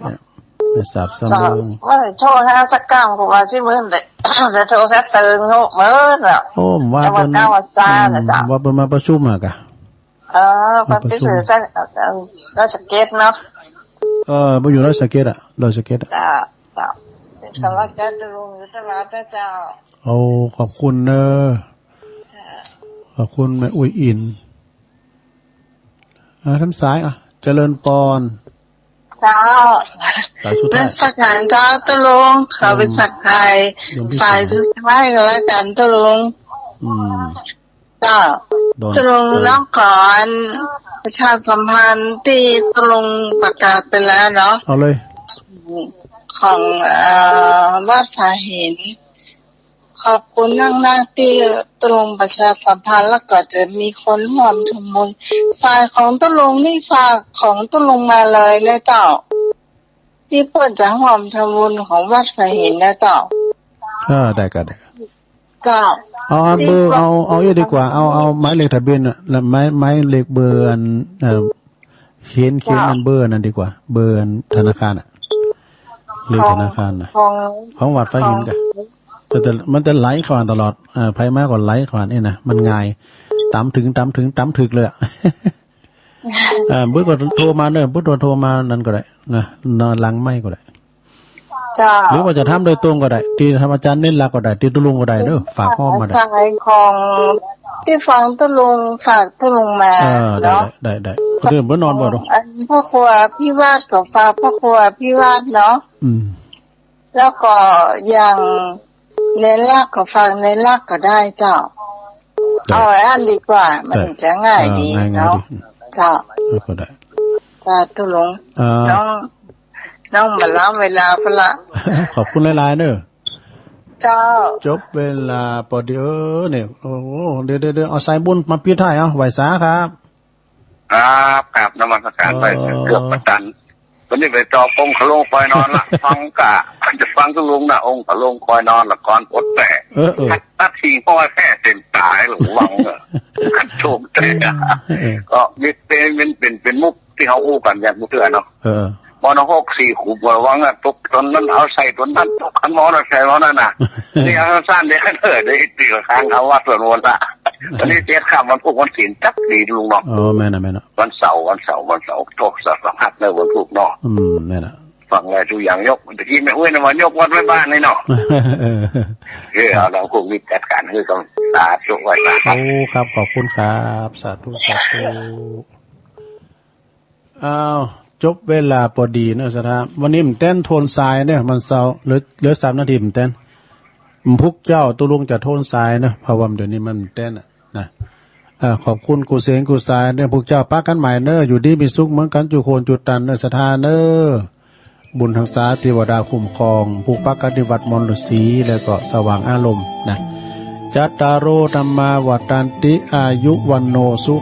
แม่สาบสะเมิง เจ้า ว่าโทรหาสักกำ ครูบาศรีหมื่นเด้อ จะโทรหาเติงโง่เหมือนน่ะ โอ้ ว่าเปิ้น จะว่าก้าวว่าซ่าน่ะ อืม เจ้า ว่าเปิ้นมาประชุมอะกะ เออ มาประชุม เปิ้นไปถือสัก เอ่อ ดอยสะเก็ดเนาะ เออ ไปอยู่ดอยสะเก็ดอะ ดอยสะเก็ดอะ เจ้า เจ้า เป็นกำลังใจตุ๊ลุงอยู่ตลอดนะเจ้า โอ้ ขอบคุณเน่อ ขอบคุณแม่อุ๊ยอิน อ่า ท่านสาย อ่ะ เจริญปอน เจ้า สายสุดท้าย นมัสการเจ้าตุ๊ลุง ขอเป็น อืม สักทาย โยมพี่ สายสุดท้ายก็แล้วกันตุ๊ลุง อืม เจ้า ตุ๊ลุง เออ น้องขอประชาสัมพันธ์ตี้ตุ๊ลุงประกาศไปแล้วเนาะ เอาเลย ของ เอ่อ วัดผาหิน ขอบคุณนักๆ ตี้ตุ๊ลุงประชาสัมพันธ์ แล้วก็จะมีคนร่วมทำบุญ ฝ่ายของตุ๊ลุงนี่ฝากของตุ๊ลุงมาเลยนะเจ้า ตี้เปิ้นจะร่วมทำบุญของวัดผาหินนะเจ้า เออ ได้ก็ได้ เจ้า เอา เอาเบอร์ ตี้ เอา เอาอี้ดีกว่า เอา เอาหมายเลขทะเบียนน่ะ และหมาย หมายเลขเบอร์อัน เอ่อ เขียน เขียน เจ้า อันเบอร์อันนั้นดีกว่า เบอร์อันธนาคารอะ เลขธนาคารน่ะ ของ ของวัดผาหินกะ ของ แต่ แต่มันจะไหลเข้ามาตลอด เอ่อ ใผมาก็ไหลเข้ามานี่นะ มันง่าย ต๋ามถึง ต๋ามถึง ต๋ามถึกเลยอะ เอ่อ เปิ้นก็โทรมาเน่อ เปิ้นโทร โทรมานั้นก็ได้นะ หลังไมค์ก็ได้ เจ้า หรือว่าจะถามโดยตรงก็ได้ ตี้ถามอาจารย์เน้นหลักก็ได้ ตี้ตุ๊ลุงก็ได้เน่อ ฝากห้องมาได้ สายของ ตี้ฟังตุ๊ลุง ฝากตุ๊ลุงมา เออ ได้ เนาะ ได้ ได้ ได้ คนอื่นเปิ้นนอนบ่เนาะ อันพระครูอภิวาทก็ฝากพระครูอภิวาทเนาะ อืม แล้วก็อย่างเน้นหลักก็ฝากเน้นหลักก็ได้เจ้า ได้ เอาไว้อันดีกว่า มัน ได้ จะง่ายดี เออ ง่ายๆ เนาะ ดี เจ้า เออ ก็ได้ สาธุหลวง อ่า น้อง น้องบ่ล้ำเวลาพุ้นละ ขอบคุณหลายๆ เน่อ เจ้า จบเวลาปอดี เออ เนี่ย โอ้โห เดี๋ยวๆๆ เอาสายบุญมาปิดท้าย เอา ไหว้สาครับ ครับ ครับ นมัสการไป เออ เกือบบ่ตัน วันนี้ไปต่อองค์ขะโลงคอยนอนละ ฟังกะ จะฟังตุ๊ลุงนะ องค์ขะโลงคอยนอนละ ก่อนปดแปะ เออ เออ ตัดทิ้งเพราะว่าแท้เส้นตายหรือวังเนอะ ขัดโชคแต่ เออ เออ ก็มีเป็น เป็น เป็น เป็นมุกตี้เฮาอู้กั๋นอย่างบ่เตื้อเนาะ เออ มอนะ หกสี่ ขุมกะวังอะ ตกต๋นนั้นเอาใส่ต๋นนั้น ตกอันมอนะใส่มอนั้นน่ะ นี่เอาสั้นๆ เดี๋ยวกันเถอะ เดี๋ยวอีกทีละครั้งเอาว่าส่วนวนละ วันนี้เจ็ดค่ำวันพุธวันศีลจักดีลุงเนาะ อ๋อ แม่นน่ะ แม่นน่ะ วันเสาร์ วันเสาร์ วันเสาร์ โทษสัมผัสในวันพุธเนาะ อืม แม่นน่ะ ฟังแล้วทุกอย่างยก ตะกี้แม่อุ๊ยน่ะว่ายกวัดไว้บ้านนี่เนาะ เออ เออ เอาแล้วพวกนี้จัดการให้กัน สาธุ ไหว้สา โอ้ ครับ ขอบคุณครับ สาธุ สาธุ อ้าว จบเวลาปอดีเนอะ สถา วันนี้บ่แต้นโทนสายเนอะ วันเสาร์ เหลือ เหลือสามนาทีบ่แต้น พุกเจ้าตุ๊ลุงจะโทนสายเนอะ เพราะว่าเดี๋ยวนี้มันบ่แต้นอะนะ เอ่อ ขอบคุณกู้เสียงกู้สายเนอะ พุกเจ้าปะกั๋นใหม่เนอะ อยู่ดีมีสุขเหมือนกั๋น จุคนจุตันเนอะ สถาเนอะ บุญหักษาเทวดาคุ้มครอง ผู้ปะกั๋นตี้วัดมนต์ฤๅษี แล้วก็สว่างอารมณ์นะ จัตตาโร ธัมมา วัฑฒันติ อายุ วัณโณ สุ